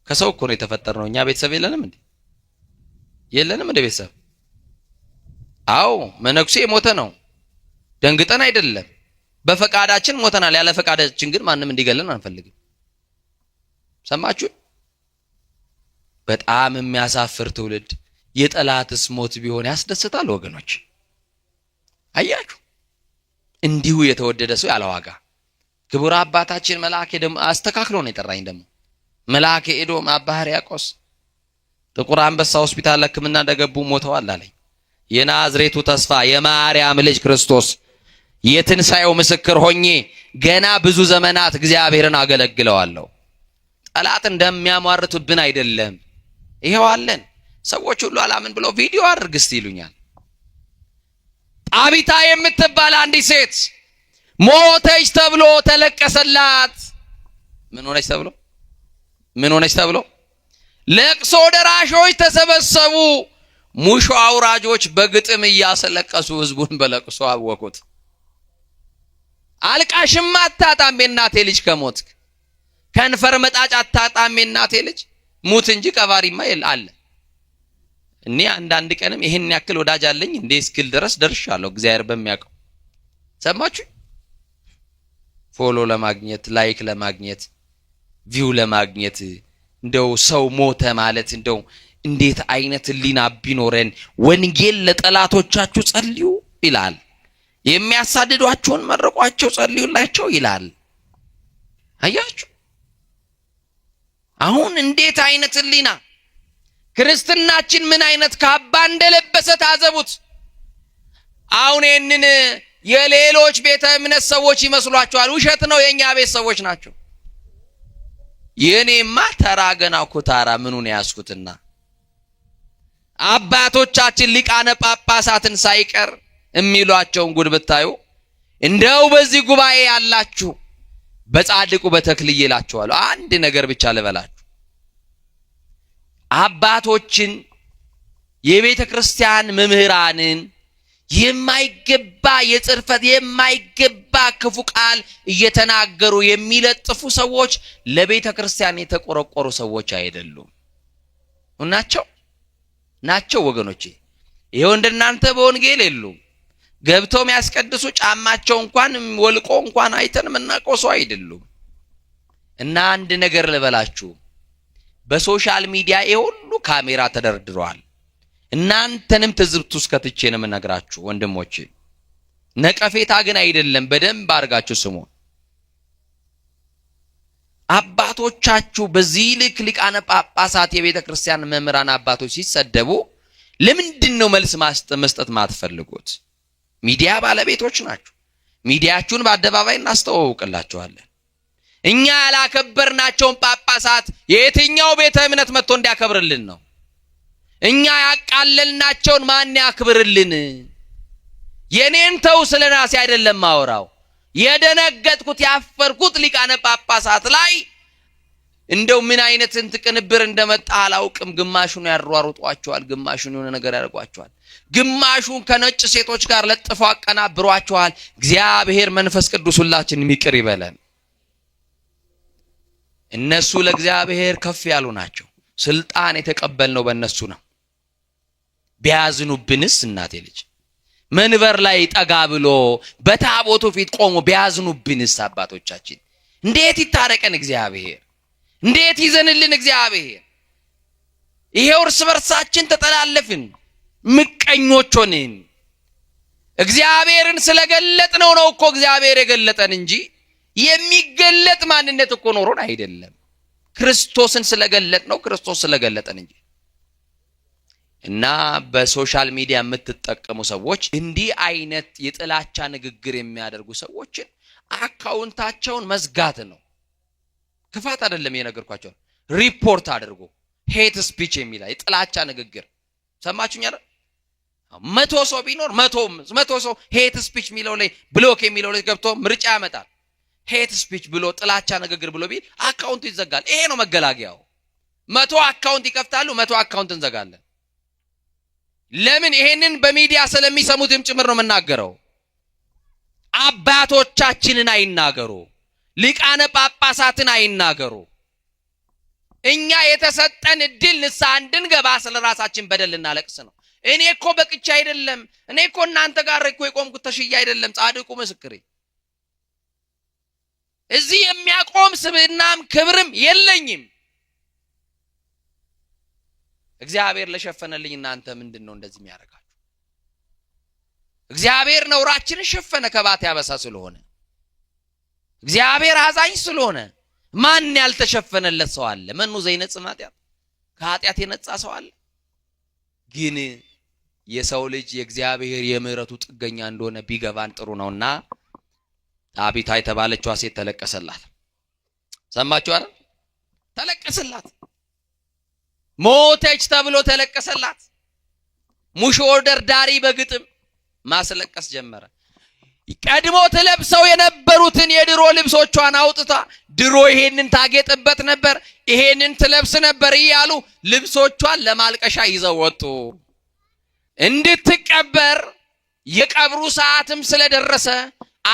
S1: ከሰው እኮ ነው የተፈጠርነው። እኛ ቤተሰብ የለንም እንዴ? የለንም እንደ ቤተሰብ? አዎ፣ መነኩሴ የሞተ ነው። ደንግጠን አይደለም፣ በፈቃዳችን ሞተናል። ያለ ፈቃዳችን ግን ማንም እንዲገለን አንፈልግም። ሰማችሁ? በጣም የሚያሳፍር ትውልድ። የጠላትስ ሞት ቢሆን ያስደስታል ወገኖች። አያችሁ፣ እንዲሁ የተወደደ ሰው ያለ ዋጋ። ክቡር አባታችን መልአከ ደግሞ አስተካክሎ ነው የጠራኝ። ደግሞ መልአከ ኤዶም አባ ሕርያቆስ ጥቁር አንበሳ ሆስፒታል ሕክምና እንደገቡ ሞተዋል አለኝ። የናዝሬቱ ተስፋ የማርያም ልጅ ክርስቶስ፣ የትንሣኤው ምስክር ሆኜ ገና ብዙ ዘመናት እግዚአብሔርን አገለግለዋለሁ። ጠላት እንደሚያሟርቱብን አይደለም። ይሄው አለን። ሰዎች ሁሉ አላምን ብለው ቪዲዮ አድርግ እስቲ ይሉኛል። ጣቢታ የምትባል አንዲት ሴት ሞተች ተብሎ ተለቀሰላት። ምን ሆነች ተብሎ? ምን ሆነች ተብሎ? ለቅሶ ደራሾች ተሰበሰቡ። ሙሾ አውራጆች በግጥም እያስለቀሱ ህዝቡን በለቅሶ አወኩት። አልቃሽማ አታጣም የእናቴ ልጅ፣ ከሞትክ ከንፈር መጣጭ አታጣም የእናቴ ልጅ፣ ሙት እንጂ ቀባሪማ አለ። እኔ አንዳንድ ቀንም ይሄን ያክል ወዳጅ አለኝ እንዴ እስክል ድረስ ደርሻለሁ። እግዚአብሔር በሚያውቀው ሰማችሁ። Follow ለማግኘት፣ like ለማግኘት፣ view ለማግኘት እንደው ሰው ሞተ ማለት እንደው እንዴት አይነት ሕሊና ቢኖረን። ወንጌል ለጠላቶቻችሁ ጸልዩ ይላል። የሚያሳድዷችሁን መርቋቸው፣ ጸልዩላቸው ይላል። አያችሁ አሁን እንዴት አይነት ሕሊና፣ ክርስትናችን ምን አይነት ካባ እንደለበሰ ታዘቡት። አሁን ይህንን የሌሎች ቤተ እምነት ሰዎች ይመስሏቸዋል። ውሸት ነው። የእኛ ቤት ሰዎች ናቸው። የእኔማ ተራ ገና ኩታራ ምኑን ያስኩትና አባቶቻችን ሊቃነ ጳጳሳትን ሳይቀር የሚሏቸውን ጉድ ብታዩ፣ እንደው በዚህ ጉባኤ ያላችሁ በጻድቁ በተክልዬ እላችኋለሁ፣ አንድ ነገር ብቻ ልበላችሁ። አባቶችን፣ የቤተ ክርስቲያን መምህራንን የማይገባ የጽርፈት፣ የማይገባ ክፉ ቃል እየተናገሩ የሚለጥፉ ሰዎች ለቤተ ክርስቲያን የተቆረቆሩ ሰዎች አይደሉም። ናቸው ናቸው ወገኖቼ። ይኸው እንደናንተ በወንጌል የሉም። ገብተው የሚያስቀድሱ ጫማቸው እንኳን ወልቆ እንኳን አይተን የምናውቀው ሰው አይደሉም። እና አንድ ነገር ልበላችሁ፣ በ social media ይሄ ሁሉ ካሜራ ተደርድረዋል። እናንተንም ትዝብት ውስጥ ከትቼ ነው የምነግራችሁ ወንድሞቼ። ነቀፌታ ግን አይደለም፣ በደንብ አድርጋችሁ ስሙ። አባቶቻችሁ በዚህ ልክ ሊቃነ ጳጳሳት፣ የቤተ ክርስቲያን መምህራን አባቶች ሲሰደቡ ለምንድን ነው መልስ መስጠት ማትፈልጉት? ሚዲያ ባለቤቶች ናችሁ። ሚዲያችሁን በአደባባይ እናስተዋውቅላችኋለን። እኛ ያላከበርናቸውን ጳጳሳት የየትኛው ቤተ እምነት መጥቶ እንዲያከብርልን ነው? እኛ ያቃለልናቸውን ማን ያክብርልን? የኔን ተው፣ ስለ ራሴ አይደለም ማወራው። የደነገጥኩት፣ ያፈርኩት ሊቃነ ጳጳሳት ላይ እንደው ምን አይነት እንት ቅንብር እንደመጣ አላውቅም። ግማሹን ያሯሩጧቸዋል፣ ግማሹን የሆነ ነገር ያደርጓቸዋል፣ ግማሹን ከነጭ ሴቶች ጋር ለጥፈው አቀናብሯቸዋል። እግዚአብሔር መንፈስ ቅዱስ ሁላችንም ይቅር ይበለን። እነሱ ለእግዚአብሔር ከፍ ያሉ ናቸው። ስልጣን የተቀበልነው በእነሱ ነው። ቢያዝኑብንስ እናቴ ልጅ፣ መንበር ላይ ጠጋ ብሎ በታቦቱ ፊት ቆሞ ቢያዝኑብንስ አባቶቻችን፣ እንዴት ይታረቀን እግዚአብሔር? እንዴት ይዘንልን እግዚአብሔር? ይሄው እርስ በርሳችን ተጠላለፍን፣ ምቀኞች ሆንን። እግዚአብሔርን ስለገለጥነው ነው እኮ እግዚአብሔር የገለጠን እንጂ የሚገለጥ ማንነት እኮ ኖሮን አይደለም። ክርስቶስን ስለገለጥነው፣ ክርስቶስ ስለገለጠን እንጂ። እና በ social media የምትጠቀሙ ሰዎች እንዲህ አይነት የጥላቻ ንግግር የሚያደርጉ ሰዎችን account ኣቸውን መዝጋት ነው። ክፋት አይደለም የነገርኳቸው። ሪፖርት አድርጎ hate speech የሚል፣ የጥላቻ ንግግር፣ ሰማችሁኝ አይደል? 100 ሰው ቢኖር 100 100 ሰው hate speech የሚለው ላይ፣ block የሚለው ላይ ገብቶ ምርጫ ያመጣል። Hate speech ብሎ፣ ጥላቻ ንግግር ብሎ ቢል account ኡ ይዘጋል። ይሄ ነው መገላገያው። 100 account ይከፍታሉ፣ 100 account እንዘጋለን። ለምን? ይሄንን በሚዲያ ስለሚሰሙትም ጭምር ነው የምናገረው። አባቶቻችንን አይናገሩ፣ ሊቃነ ጳጳሳትን አይናገሩ። እኛ የተሰጠን እድል ንስሐ እንድንገባ፣ ስለ ራሳችን በደል ልናለቅስ ነው። እኔ እኮ በቅቼ አይደለም። እኔ እኮ እናንተ ጋር እኮ የቆምኩት ተሽዬ አይደለም። ጻድቁ ምስክሬ። እዚህ የሚያቆም ስብዕናም ክብርም የለኝም። እግዚአብሔር ለሸፈነልኝ እናንተ ምንድን ነው እንደዚህ የሚያደርጋችሁ? እግዚአብሔር ነውራችንን ሸፈነ ከባት ያበሳ ስለሆነ፣ እግዚአብሔር አዛኝ ስለሆነ። ማን ያልተሸፈነለት ሰው አለ? መኑ ዘይነጽ ኃጢአት፣ ከኃጢአት የነጻ ሰው አለ? ግን የሰው ልጅ የእግዚአብሔር የምሕረቱ ጥገኛ እንደሆነ ቢገባን ጥሩ ነውና ጣቢታ የተባለችዋ ሴት ተለቀሰላት። ሰማችሁ አይደል? ተለቀሰላት። ሞተች ተብሎ ተለቀሰላት። ሙሾ ደርዳሪ በግጥም ማስለቀስ ጀመረ። ቀድሞ ትለብሰው የነበሩትን የድሮ ልብሶቿን አውጥታ፣ ድሮ ይሄንን ታጌጥበት ነበር፣ ይሄንን ትለብስ ነበር እያሉ ልብሶቿን ለማልቀሻ ይዘው ወጡ። እንድትቀበር የቀብሩ ሰዓትም ስለደረሰ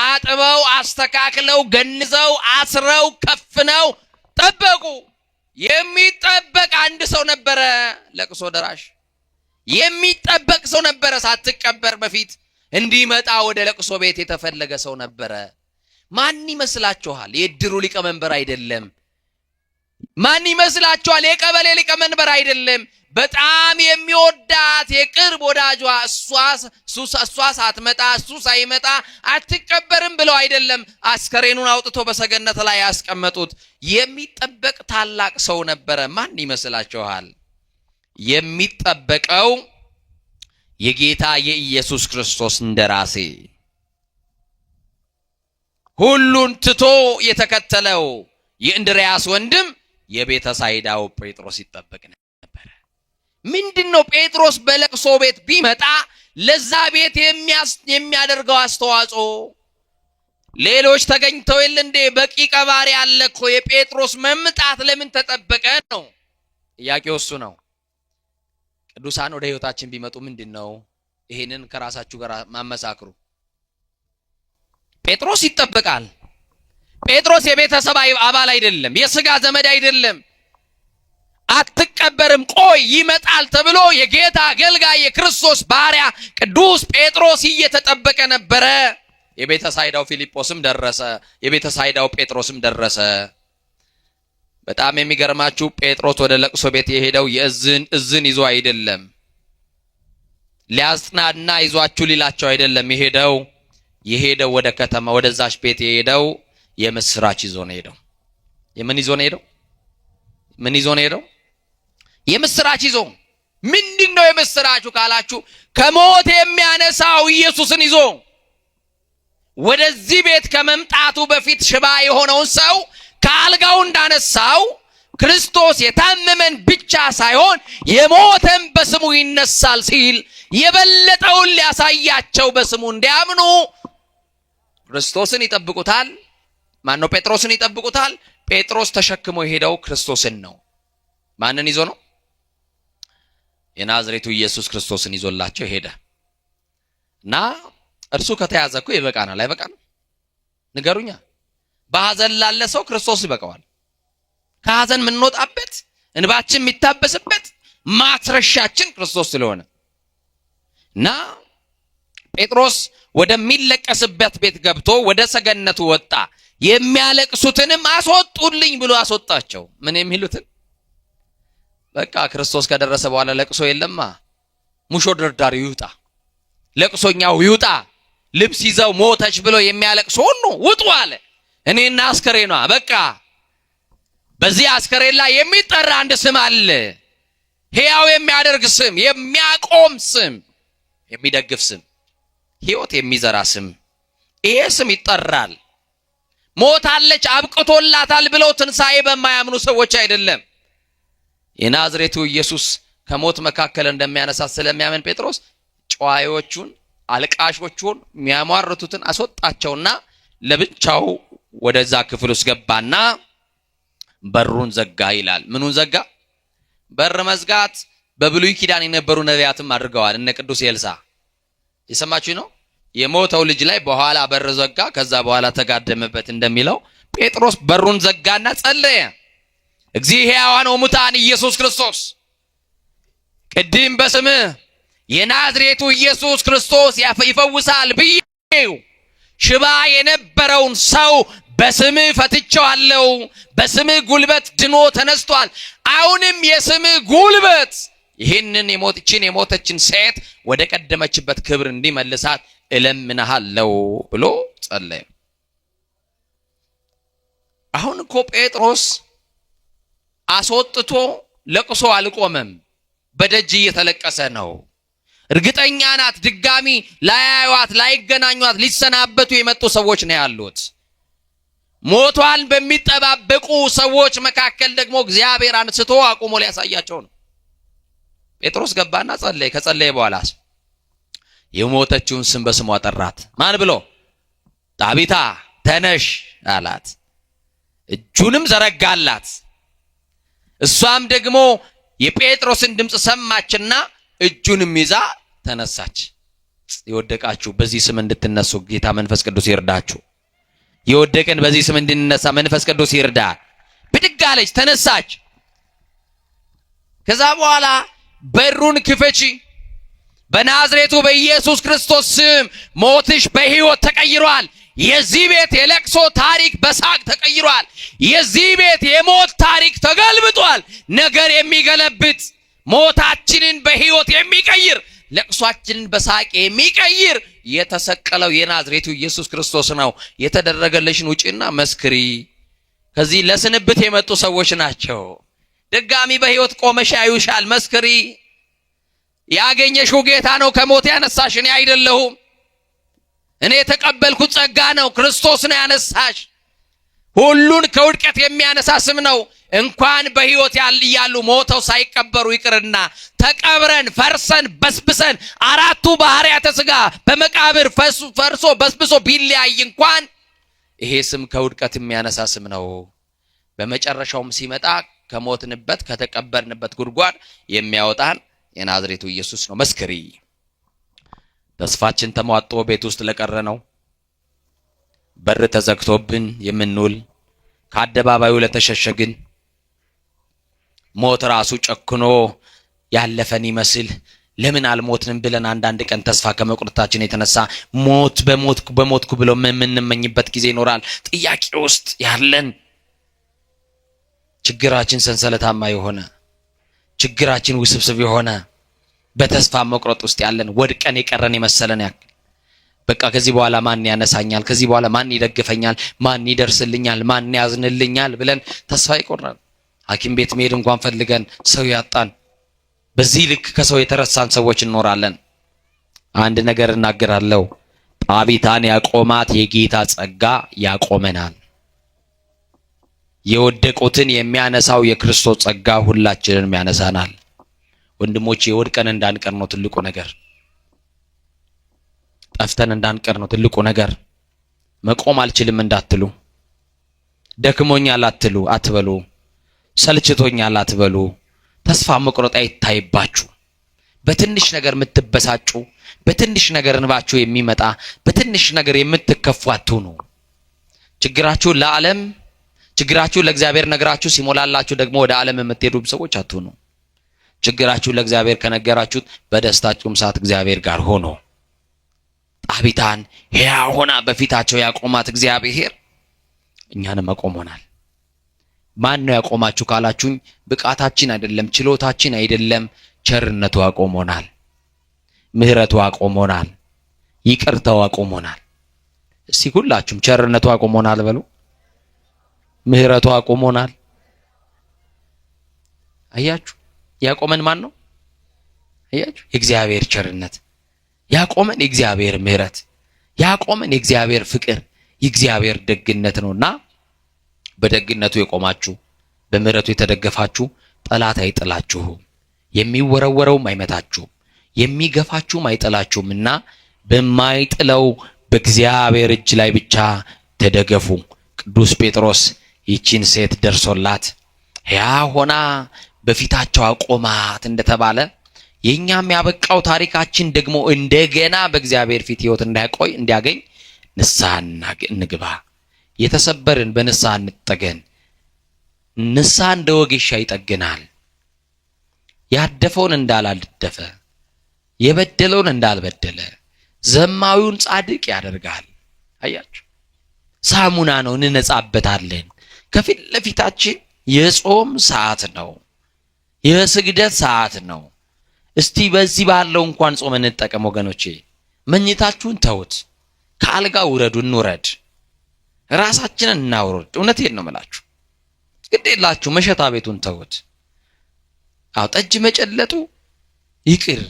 S1: አጥበው፣ አስተካክለው፣ ገንዘው፣ አስረው፣ ከፍነው ጠበቁ። የሚጠበቅ አንድ ሰው ነበረ፣ ለቅሶ ደራሽ። የሚጠበቅ ሰው ነበረ። ሳትቀበር በፊት እንዲመጣ ወደ ለቅሶ ቤት የተፈለገ ሰው ነበረ። ማን ይመስላችኋል? የእድሩ ሊቀመንበር አይደለም። ማን ይመስላችኋል? የቀበሌ ሊቀመንበር አይደለም። በጣም የሚወዳት የቅርብ ወዳጇ እሷ ሳትመጣ እሱ ሳይመጣ አትቀበርም ብለው አይደለም አስከሬኑን አውጥቶ በሰገነት ላይ ያስቀመጡት። የሚጠበቅ ታላቅ ሰው ነበረ። ማን ይመስላችኋል? የሚጠበቀው የጌታ የኢየሱስ ክርስቶስ እንደራሴ ሁሉን ትቶ የተከተለው የእንድርያስ ወንድም የቤተ ሳይዳው ጴጥሮስ ይጠበቅ ነበረ። ምንድን ነው ጴጥሮስ በለቅሶ ቤት ቢመጣ ለዛ ቤት የሚያደርገው አስተዋጽኦ? ሌሎች ተገኝተው የለ እንዴ? በቂ ቀባሪ አለ እኮ። የጴጥሮስ መምጣት ለምን ተጠበቀ ነው ጥያቄው፣ እሱ ነው። ቅዱሳን ወደ ሕይወታችን ቢመጡ ምንድን ነው? ይሄንን ከራሳችሁ ጋር ማመሳክሩ። ጴጥሮስ ይጠበቃል። ጴጥሮስ የቤተሰብ አባል አይደለም፣ የስጋ ዘመድ አይደለም። አትቀበርም፣ ቆይ ይመጣል ተብሎ የጌታ አገልጋይ የክርስቶስ ባሪያ ቅዱስ ጴጥሮስ እየተጠበቀ ነበረ። የቤተ ሳይዳው ፊልጶስም ደረሰ፣ የቤተ ሳይዳው ጴጥሮስም ደረሰ። በጣም የሚገርማችሁ ጴጥሮስ ወደ ለቅሶ ቤት የሄደው የእዝን እዝን ይዞ አይደለም፣ ሊያጽናና ይዟችሁ ሊላቸው አይደለም የሄደው ወደ ከተማ ወደዛች ቤት የሄደው የምስራች ይዞ ነው የሄደው። የምን ይዞ ነው የሄደው? ምን ይዞ ነው የሄደው? የምስራች ይዞ። ምንድን ነው የምስራቹ ካላችሁ ከሞት የሚያነሳው ኢየሱስን ይዞ ወደዚህ ቤት ከመምጣቱ በፊት ሽባ የሆነውን ሰው ከአልጋው እንዳነሳው ክርስቶስ የታመመን ብቻ ሳይሆን የሞተን በስሙ ይነሳል ሲል የበለጠውን ሊያሳያቸው በስሙ እንዲያምኑ ክርስቶስን ይጠብቁታል። ማነው? ጴጥሮስን ይጠብቁታል። ጴጥሮስ ተሸክሞ የሄደው ክርስቶስን ነው። ማንን ይዞ ነው? የናዝሬቱ ኢየሱስ ክርስቶስን ይዞላቸው ሄደ እና እርሱ ከተያዘ እኮ ይበቃናል። አይበቃንም? ንገሩኛ። በሐዘን ላለ ሰው ክርስቶስ ይበቃዋል። ከሐዘን የምንወጣበት እንባችን የሚታበስበት ማትረሻችን ክርስቶስ ስለሆነ እና ጴጥሮስ ወደሚለቀስበት ቤት ገብቶ ወደ ሰገነቱ ወጣ። የሚያለቅሱትንም አስወጡልኝ ብሎ አስወጣቸው። ምን የሚሉትን? በቃ ክርስቶስ ከደረሰ በኋላ ለቅሶ የለማ። ሙሾ ደርዳሪው ይውጣ፣ ለቅሶኛው ይውጣ። ልብስ ይዘው ሞተች ብሎ የሚያለቅሱ ሁሉ ውጡ አለ። እኔና አስከሬኗ በቃ በዚህ አስከሬን ላይ የሚጠራ አንድ ስም አለ። ሕያው የሚያደርግ ስም፣ የሚያቆም ስም፣ የሚደግፍ ስም፣ ሕይወት የሚዘራ ስም። ይሄ ስም ይጠራል። ሞታለች አብቅቶላታል ብለው ትንሣኤ በማያምኑ ሰዎች አይደለም። የናዝሬቱ ኢየሱስ ከሞት መካከል እንደሚያነሳት ስለሚያምን ጴጥሮስ ጨዋዮቹን፣ አልቃሾቹን፣ የሚያሟርቱትን አስወጣቸውና ለብቻው ወደዛ ክፍል ውስጥ ገባና በሩን ዘጋ ይላል። ምኑን ዘጋ? በር መዝጋት በብሉይ ኪዳን የነበሩ ነቢያትም አድርገዋል። እነ ቅዱስ ኤልሳ የሰማችሁ ነው። የሞተው ልጅ ላይ በኋላ በር ዘጋ፣ ከዛ በኋላ ተጋደመበት እንደሚለው ጴጥሮስ በሩን ዘጋና ጸለየ። እግዚእ ሕያዋን ወሙታን ኢየሱስ ክርስቶስ ቅድም በስምህ የናዝሬቱ ኢየሱስ ክርስቶስ ይፈውሳል ብዬው ሽባ የነበረውን ሰው በስምህ ፈትቼዋለሁ። በስምህ ጉልበት ድኖ ተነስቷል። አሁንም የስምህ ጉልበት ይህንን የሞትችን የሞተችን ሴት ወደ ቀደመችበት ክብር እንዲመልሳት እለምንሃለሁ ብሎ ጸለየ። አሁን እኮ ጴጥሮስ አስወጥቶ ለቅሶ አልቆመም። በደጅ እየተለቀሰ ነው። እርግጠኛ ናት ድጋሚ ላያዩዋት፣ ላይገናኟት፣ ሊሰናበቱ የመጡ ሰዎች ነው ያሉት። ሞቷን በሚጠባበቁ ሰዎች መካከል ደግሞ እግዚአብሔር አንስቶ አቁሞ ሊያሳያቸው ነው። ጴጥሮስ ገባና ጸለየ። ከጸለየ በኋላ የሞተችውን ስም በስሟ ጠራት። ማን ብሎ? ጣቢታ ተነሽ አላት። እጁንም ዘረጋላት። እሷም ደግሞ የጴጥሮስን ድምፅ ሰማችና እጁንም ይዛ ተነሳች። የወደቃችሁ በዚህ ስም እንድትነሱ ጌታ መንፈስ ቅዱስ ይርዳችሁ። የወደቅን በዚህ ስም እንድንነሳ መንፈስ ቅዱስ ይርዳ። ብድግ አለች፣ ተነሳች። ከዛ በኋላ በሩን ክፈቺ፣ በናዝሬቱ በኢየሱስ ክርስቶስ ስም ሞትሽ በሕይወት ተቀይሯል። የዚህ ቤት የለቅሶ ታሪክ በሳቅ ተቀይሯል። የዚህ ቤት የሞት ታሪክ ተገልብጧል። ነገር የሚገለብጥ ሞታችንን በሕይወት የሚቀይር ለቅሷችንን በሳቅ የሚቀይር የተሰቀለው የናዝሬቱ ኢየሱስ ክርስቶስ ነው። የተደረገልሽን ውጪና መስክሪ። ከዚህ ለስንብት የመጡ ሰዎች ናቸው። ድጋሚ በሕይወት ቆመሽ ያዩሻል። መስክሪ። ያገኘሽው ጌታ ነው ከሞት ያነሳሽ፣ እኔ አይደለሁም። እኔ የተቀበልኩት ጸጋ ነው። ክርስቶስ ነው ያነሳሽ። ሁሉን ከውድቀት የሚያነሳ ስም ነው። እንኳን በሕይወት እያሉ ሞተው ሳይቀበሩ ይቅርና ተቀብረን ፈርሰን በስብሰን አራቱ ባህርያተ ሥጋ በመቃብር ፈርሶ በስብሶ ቢለያይ እንኳን ይሄ ስም ከውድቀት የሚያነሳ ስም ነው። በመጨረሻውም ሲመጣ ከሞትንበት ከተቀበርንበት ጉድጓድ የሚያወጣን የናዝሬቱ ኢየሱስ ነው። መስክሪ። ተስፋችን ተሟጦ ቤት ውስጥ ለቀረ ነው፣ በር ተዘግቶብን የምንውል፣ ከአደባባዩ ለተሸሸግን፣ ሞት ራሱ ጨክኖ ያለፈን ይመስል ለምን አልሞትንም ብለን አንዳንድ ቀን ተስፋ ከመቁረጣችን የተነሳ ሞት በሞትኩ በሞትኩ ብሎ የምንመኝበት ጊዜ ይኖራል። ጥያቄ ውስጥ ያለን፣ ችግራችን ሰንሰለታማ የሆነ፣ ችግራችን ውስብስብ የሆነ፣ በተስፋ መቁረጥ ውስጥ ያለን፣ ወድቀን የቀረን የመሰለን ያክል በቃ ከዚህ በኋላ ማን ያነሳኛል፣ ከዚህ በኋላ ማን ይደግፈኛል፣ ማን ይደርስልኛል፣ ማን ያዝንልኛል ብለን ተስፋ ይቆርናል። ሐኪም ቤት መሄድ እንኳን ፈልገን ሰው ያጣን፣ በዚህ ልክ ከሰው የተረሳን ሰዎች እንኖራለን። አንድ ነገር እናገራለሁ። ጣቢታን ያቆማት የጌታ ጸጋ ያቆመናል። የወደቁትን የሚያነሳው የክርስቶስ ጸጋ ሁላችንንም ያነሳናል። ወንድሞቼ፣ ወድቀን እንዳንቀር ነው ትልቁ ነገር። ጠፍተን እንዳንቀር ነው ትልቁ ነገር። መቆም አልችልም እንዳትሉ፣ ደክሞኛል አትሉ አትበሉ፣ ሰልችቶኛል አትበሉ። ተስፋ መቁረጥ አይታይባችሁ። በትንሽ ነገር የምትበሳጩ፣ በትንሽ ነገር እንባችሁ የሚመጣ፣ በትንሽ ነገር የምትከፉ አትሁኑ። ችግራችሁን ለዓለም፣ ችግራችሁን ለእግዚአብሔር ነግራችሁ ሲሞላላችሁ ደግሞ ወደ ዓለም የምትሄዱ ሰዎች አትሁኑ። ችግራችሁን ለእግዚአብሔር ከነገራችሁት በደስታችሁም ሰዓት እግዚአብሔር ጋር ሆኖ ጣቢታን ሕያው ሆና በፊታቸው ያቆማት እግዚአብሔር እኛንም አቆሞናል። ማን ነው ያቆማችሁ ካላችሁኝ፣ ብቃታችን አይደለም፣ ችሎታችን አይደለም፣ ቸርነቱ አቆሞናል፣ ምሕረቱ አቆሞናል፣ ይቅርታው አቆሞናል። እስቲ ሁላችሁም ቸርነቱ አቆሞናል በሉ። ምሕረቱ አቆሞናል። አያችሁ፣ ያቆመን ማን ነው? አያችሁ፣ የእግዚአብሔር ቸርነት ያቆመን፣ የእግዚአብሔር ምሕረት ያቆመን፣ የእግዚአብሔር ፍቅር፣ የእግዚአብሔር ደግነት ነውና በደግነቱ የቆማችሁ፣ በምሕረቱ የተደገፋችሁ ጠላት አይጥላችሁም፣ የሚወረወረውም አይመታችሁም፣ የሚገፋችሁም አይጥላችሁም እና በማይጥለው በእግዚአብሔር እጅ ላይ ብቻ ተደገፉ። ቅዱስ ጴጥሮስ ይቺን ሴት ደርሶላት ሕያው ሆና በፊታቸው አቆማት እንደተባለ የኛም ያበቃው ታሪካችን ደግሞ እንደገና በእግዚአብሔር ፊት ሕይወት እንዳይቆይ እንዲያገኝ ንስሐ እንግባ። የተሰበርን በንስሐ እንጠገን። ንስሐ እንደ ወጌሻ ይጠግናል። ያደፈውን እንዳላደፈ፣ የበደለውን እንዳልበደለ፣ ዘማዊውን ጻድቅ ያደርጋል። አያችሁ፣ ሳሙና ነው፣ እንነጻበታለን። ከፊት ለፊታችን የጾም ሰዓት ነው፣ የስግደት ሰዓት ነው። እስቲ በዚህ ባለው እንኳን ጾም እንጠቀም ወገኖቼ። መኝታችሁን ተውት፣ ከአልጋ ውረዱ፣ እንውረድ፣ ራሳችንን እናውርድ። እውነቴን ነው የምላችሁ። ግድ የላችሁ መሸታ ቤቱን ተውት። አዎ ጠጅ መጨለጡ ይቅር።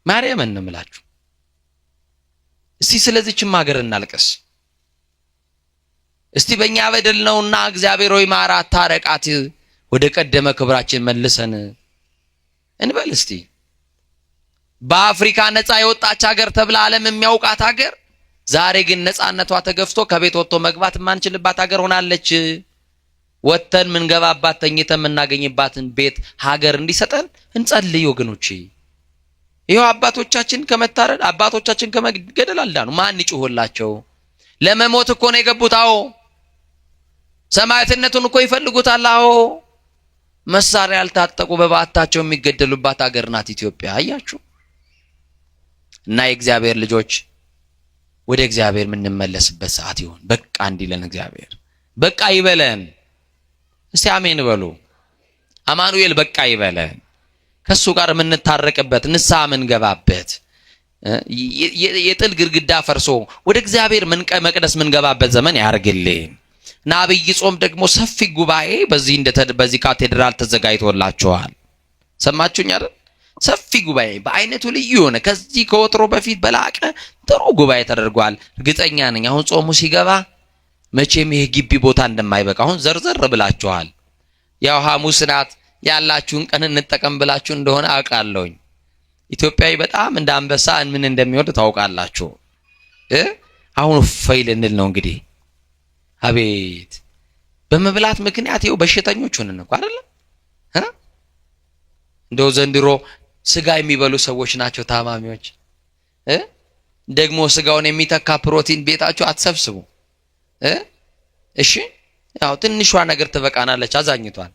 S1: ማርያምን ነው የምላችሁ። እስቲ ስለዚህችም ሀገር እናልቅስ። እስቲ በእኛ በደል ነውና እግዚአብሔር ሆይ ማራት፣ ታረቃት፣ ወደ ቀደመ ክብራችን መልሰን እንበል። እስቲ በአፍሪካ ነፃ የወጣች ሀገር ተብላ ዓለም የሚያውቃት ሀገር ዛሬ ግን ነፃነቷ ተገፍቶ ከቤት ወጥቶ መግባት የማንችልባት ሀገር ሆናለች። ወጥተን ምንገባባት ተኝተን የምናገኝባትን ቤት ሀገር እንዲሰጠን እንጸልይ ወገኖቼ። ይኸው አባቶቻችን ከመታረድ፣ አባቶቻችን ከመገደል አልዳኑ። ማን ይጩህላቸው? ለመሞት እኮ ነው የገቡት። አዎ ሰማዕትነቱን እኮ ይፈልጉታል። አዎ መሳሪያ ያልታጠቁ በበዓታቸው የሚገደሉባት ሀገር ናት ኢትዮጵያ። አያችሁ፣ እና የእግዚአብሔር ልጆች ወደ እግዚአብሔር የምንመለስበት ሰዓት ይሁን። በቃ እንዲለን እግዚአብሔር በቃ ይበለን። እስቲ አሜን በሉ። አማኑኤል በቃ ይበለን። ከሱ ጋር የምንታረቅበት፣ ንስሐ የምንገባበት፣ የጥል ግድግዳ ፈርሶ ወደ እግዚአብሔር መቅደስ የምንገባበት ዘመን ያርግልን። እና አብይ ጾም ደግሞ ሰፊ ጉባኤ በዚህ ካቴድራል ተዘጋጅቶላችኋል። ሰማችሁኝ አይደል? ሰፊ ጉባኤ በአይነቱ ልዩ የሆነ፣ ከዚህ ከወትሮ በፊት በላቀ ጥሩ ጉባኤ ተደርጓል። እርግጠኛ ነኝ አሁን ጾሙ ሲገባ መቼም ይሄ ግቢ ቦታ እንደማይበቃ። አሁን ዘርዘር ብላችኋል። ያው ሐሙስ ናት፣ ያላችሁን ቀን እንጠቀም ብላችሁ እንደሆነ አውቃለሁኝ። ኢትዮጵያዊ በጣም እንደ አንበሳ ምን እንደሚወድ ታውቃላችሁ። አሁን እፈይ ልንል ነው እንግዲህ። አቤት፣ በመብላት ምክንያት ይኸው በሽተኞች ሆነን እኮ አይደለም? እንደው ዘንድሮ ስጋ የሚበሉ ሰዎች ናቸው ታማሚዎች። ደግሞ ስጋውን የሚተካ ፕሮቲን ቤታችሁ አትሰብስቡ። እሺ፣ ያው ትንሿ ነገር ትበቃናለች። አዛኝቷል።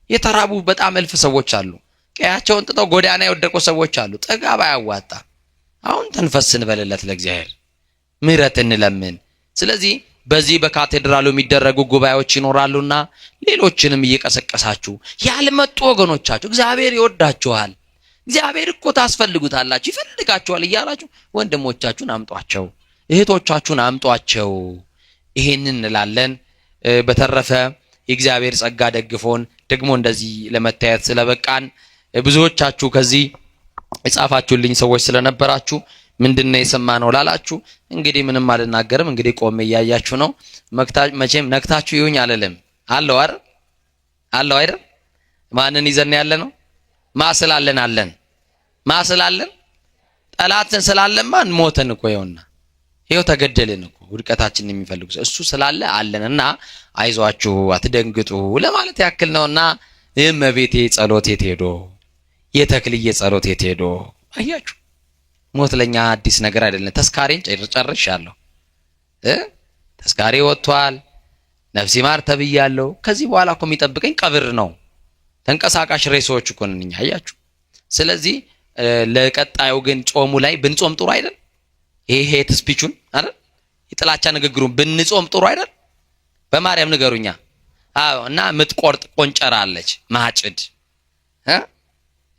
S1: የተራቡ በጣም እልፍ ሰዎች አሉ። ቀያቸውን ጥተው ጎዳና የወደቁ ሰዎች አሉ። ጥጋብ አያዋጣ። አሁን ተንፈስ እንበልለት ለእግዚአብሔር፣ ምሕረት እንለምን። ስለዚህ በዚህ በካቴድራሉ የሚደረጉ ጉባኤዎች ይኖራሉና ሌሎችንም እየቀሰቀሳችሁ ያልመጡ ወገኖቻችሁ እግዚአብሔር ይወዳችኋል፣ እግዚአብሔር እኮ ታስፈልጉታላችሁ፣ ይፈልጋችኋል እያላችሁ ወንድሞቻችሁን አምጧቸው፣ እህቶቻችሁን አምጧቸው። ይሄንን እንላለን። በተረፈ የእግዚአብሔር ጸጋ ደግፎን ደግሞ እንደዚህ ለመታየት ስለበቃን፣ ብዙዎቻችሁ ከዚህ የጻፋችሁልኝ ሰዎች ስለነበራችሁ፣ ምንድነው የሰማነው ላላችሁ እንግዲህ ምንም አልናገርም። እንግዲህ ቆሜ እያያችሁ ነው። መቼም ነክታችሁ ይሁኝ አልልም። አለው አይደል? አለው አይደል? ማንን ይዘን ያለ ነው? ማ ስላለን አለን። ማ ስላለን? ጠላትን ስላለማ ሞተን እኮ፣ ይኸውና ይኸው ተገደልን እኮ። ውድቀታችንን የሚፈልጉ እሱ ስላለ አለን እና አይዟችሁ፣ አትደንግጡ ለማለት ያክል ነውና እመቤቴ ጸሎት የት ሄዶ፣ የተክልዬ ጸሎት የት ሄዶ? አያችሁ፣ ሞት ለኛ አዲስ ነገር አይደለም። ተስካሬን ጨርሻለሁ እ ተስካሬ ወጥቷል። ነፍሲ ማር ተብያለሁ። ከዚህ በኋላ እኮ የሚጠብቀኝ ቀብር ነው። ተንቀሳቃሽ ሬሳዎች እኮ ነን እኛ፣ አያችሁ። ስለዚህ ለቀጣዩ ግን ጾሙ ላይ ብንጾም ጥሩ አይደል? ይሄ hate speech ኡን አይደል? የጥላቻ ንግግሩን ብንጾም ጥሩ አይደል? በማርያም ንገሩኛ። አዎ፣ እና የምትቆርጥ ቆንጨራ አለች፣ ማጭድ እ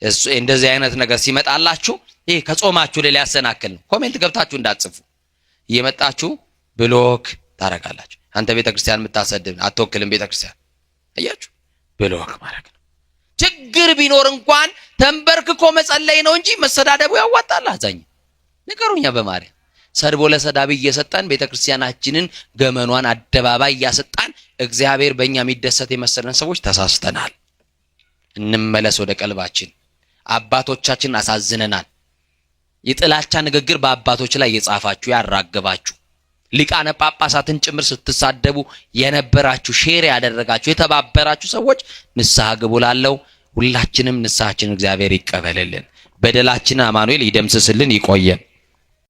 S1: እሱ እንደዚህ አይነት ነገር ሲመጣላችሁ ይሄ ከጾማችሁ ላይ ሊያሰናክል ነው። Comment ገብታችሁ እንዳትጽፉ፣ እየመጣችሁ block ታረጋላችሁ። አንተ ቤተክርስቲያን የምታሰድብ አትወክልም ቤተክርስቲያን። አያችሁ፣ block ማድረግ ነው። ችግር ቢኖር እንኳን ተንበርክኮ መጸለይ ነው እንጂ መሰዳደቡ ያዋጣል? አዛኝ ንገሩኛ። በማርያም፣ ሰድቦ ለሰዳቢ እየሰጠን ቤተክርስቲያናችንን ገመኗን አደባባይ እያሰጣን እግዚአብሔር በእኛ የሚደሰት የመሰለን ሰዎች ተሳስተናል። እንመለስ ወደ ቀልባችን። አባቶቻችንን አሳዝነናል። የጥላቻ ንግግር በአባቶች ላይ የጻፋችሁ፣ ያራገባችሁ፣ ሊቃነ ጳጳሳትን ጭምር ስትሳደቡ የነበራችሁ፣ share ያደረጋችሁ፣ የተባበራችሁ ሰዎች ንስሐ ግቡ ላለው ሁላችንም ንስሐችንን እግዚአብሔር ይቀበልልን። በደላችንን አማኑኤል ይደምስስልን። ይቆየን።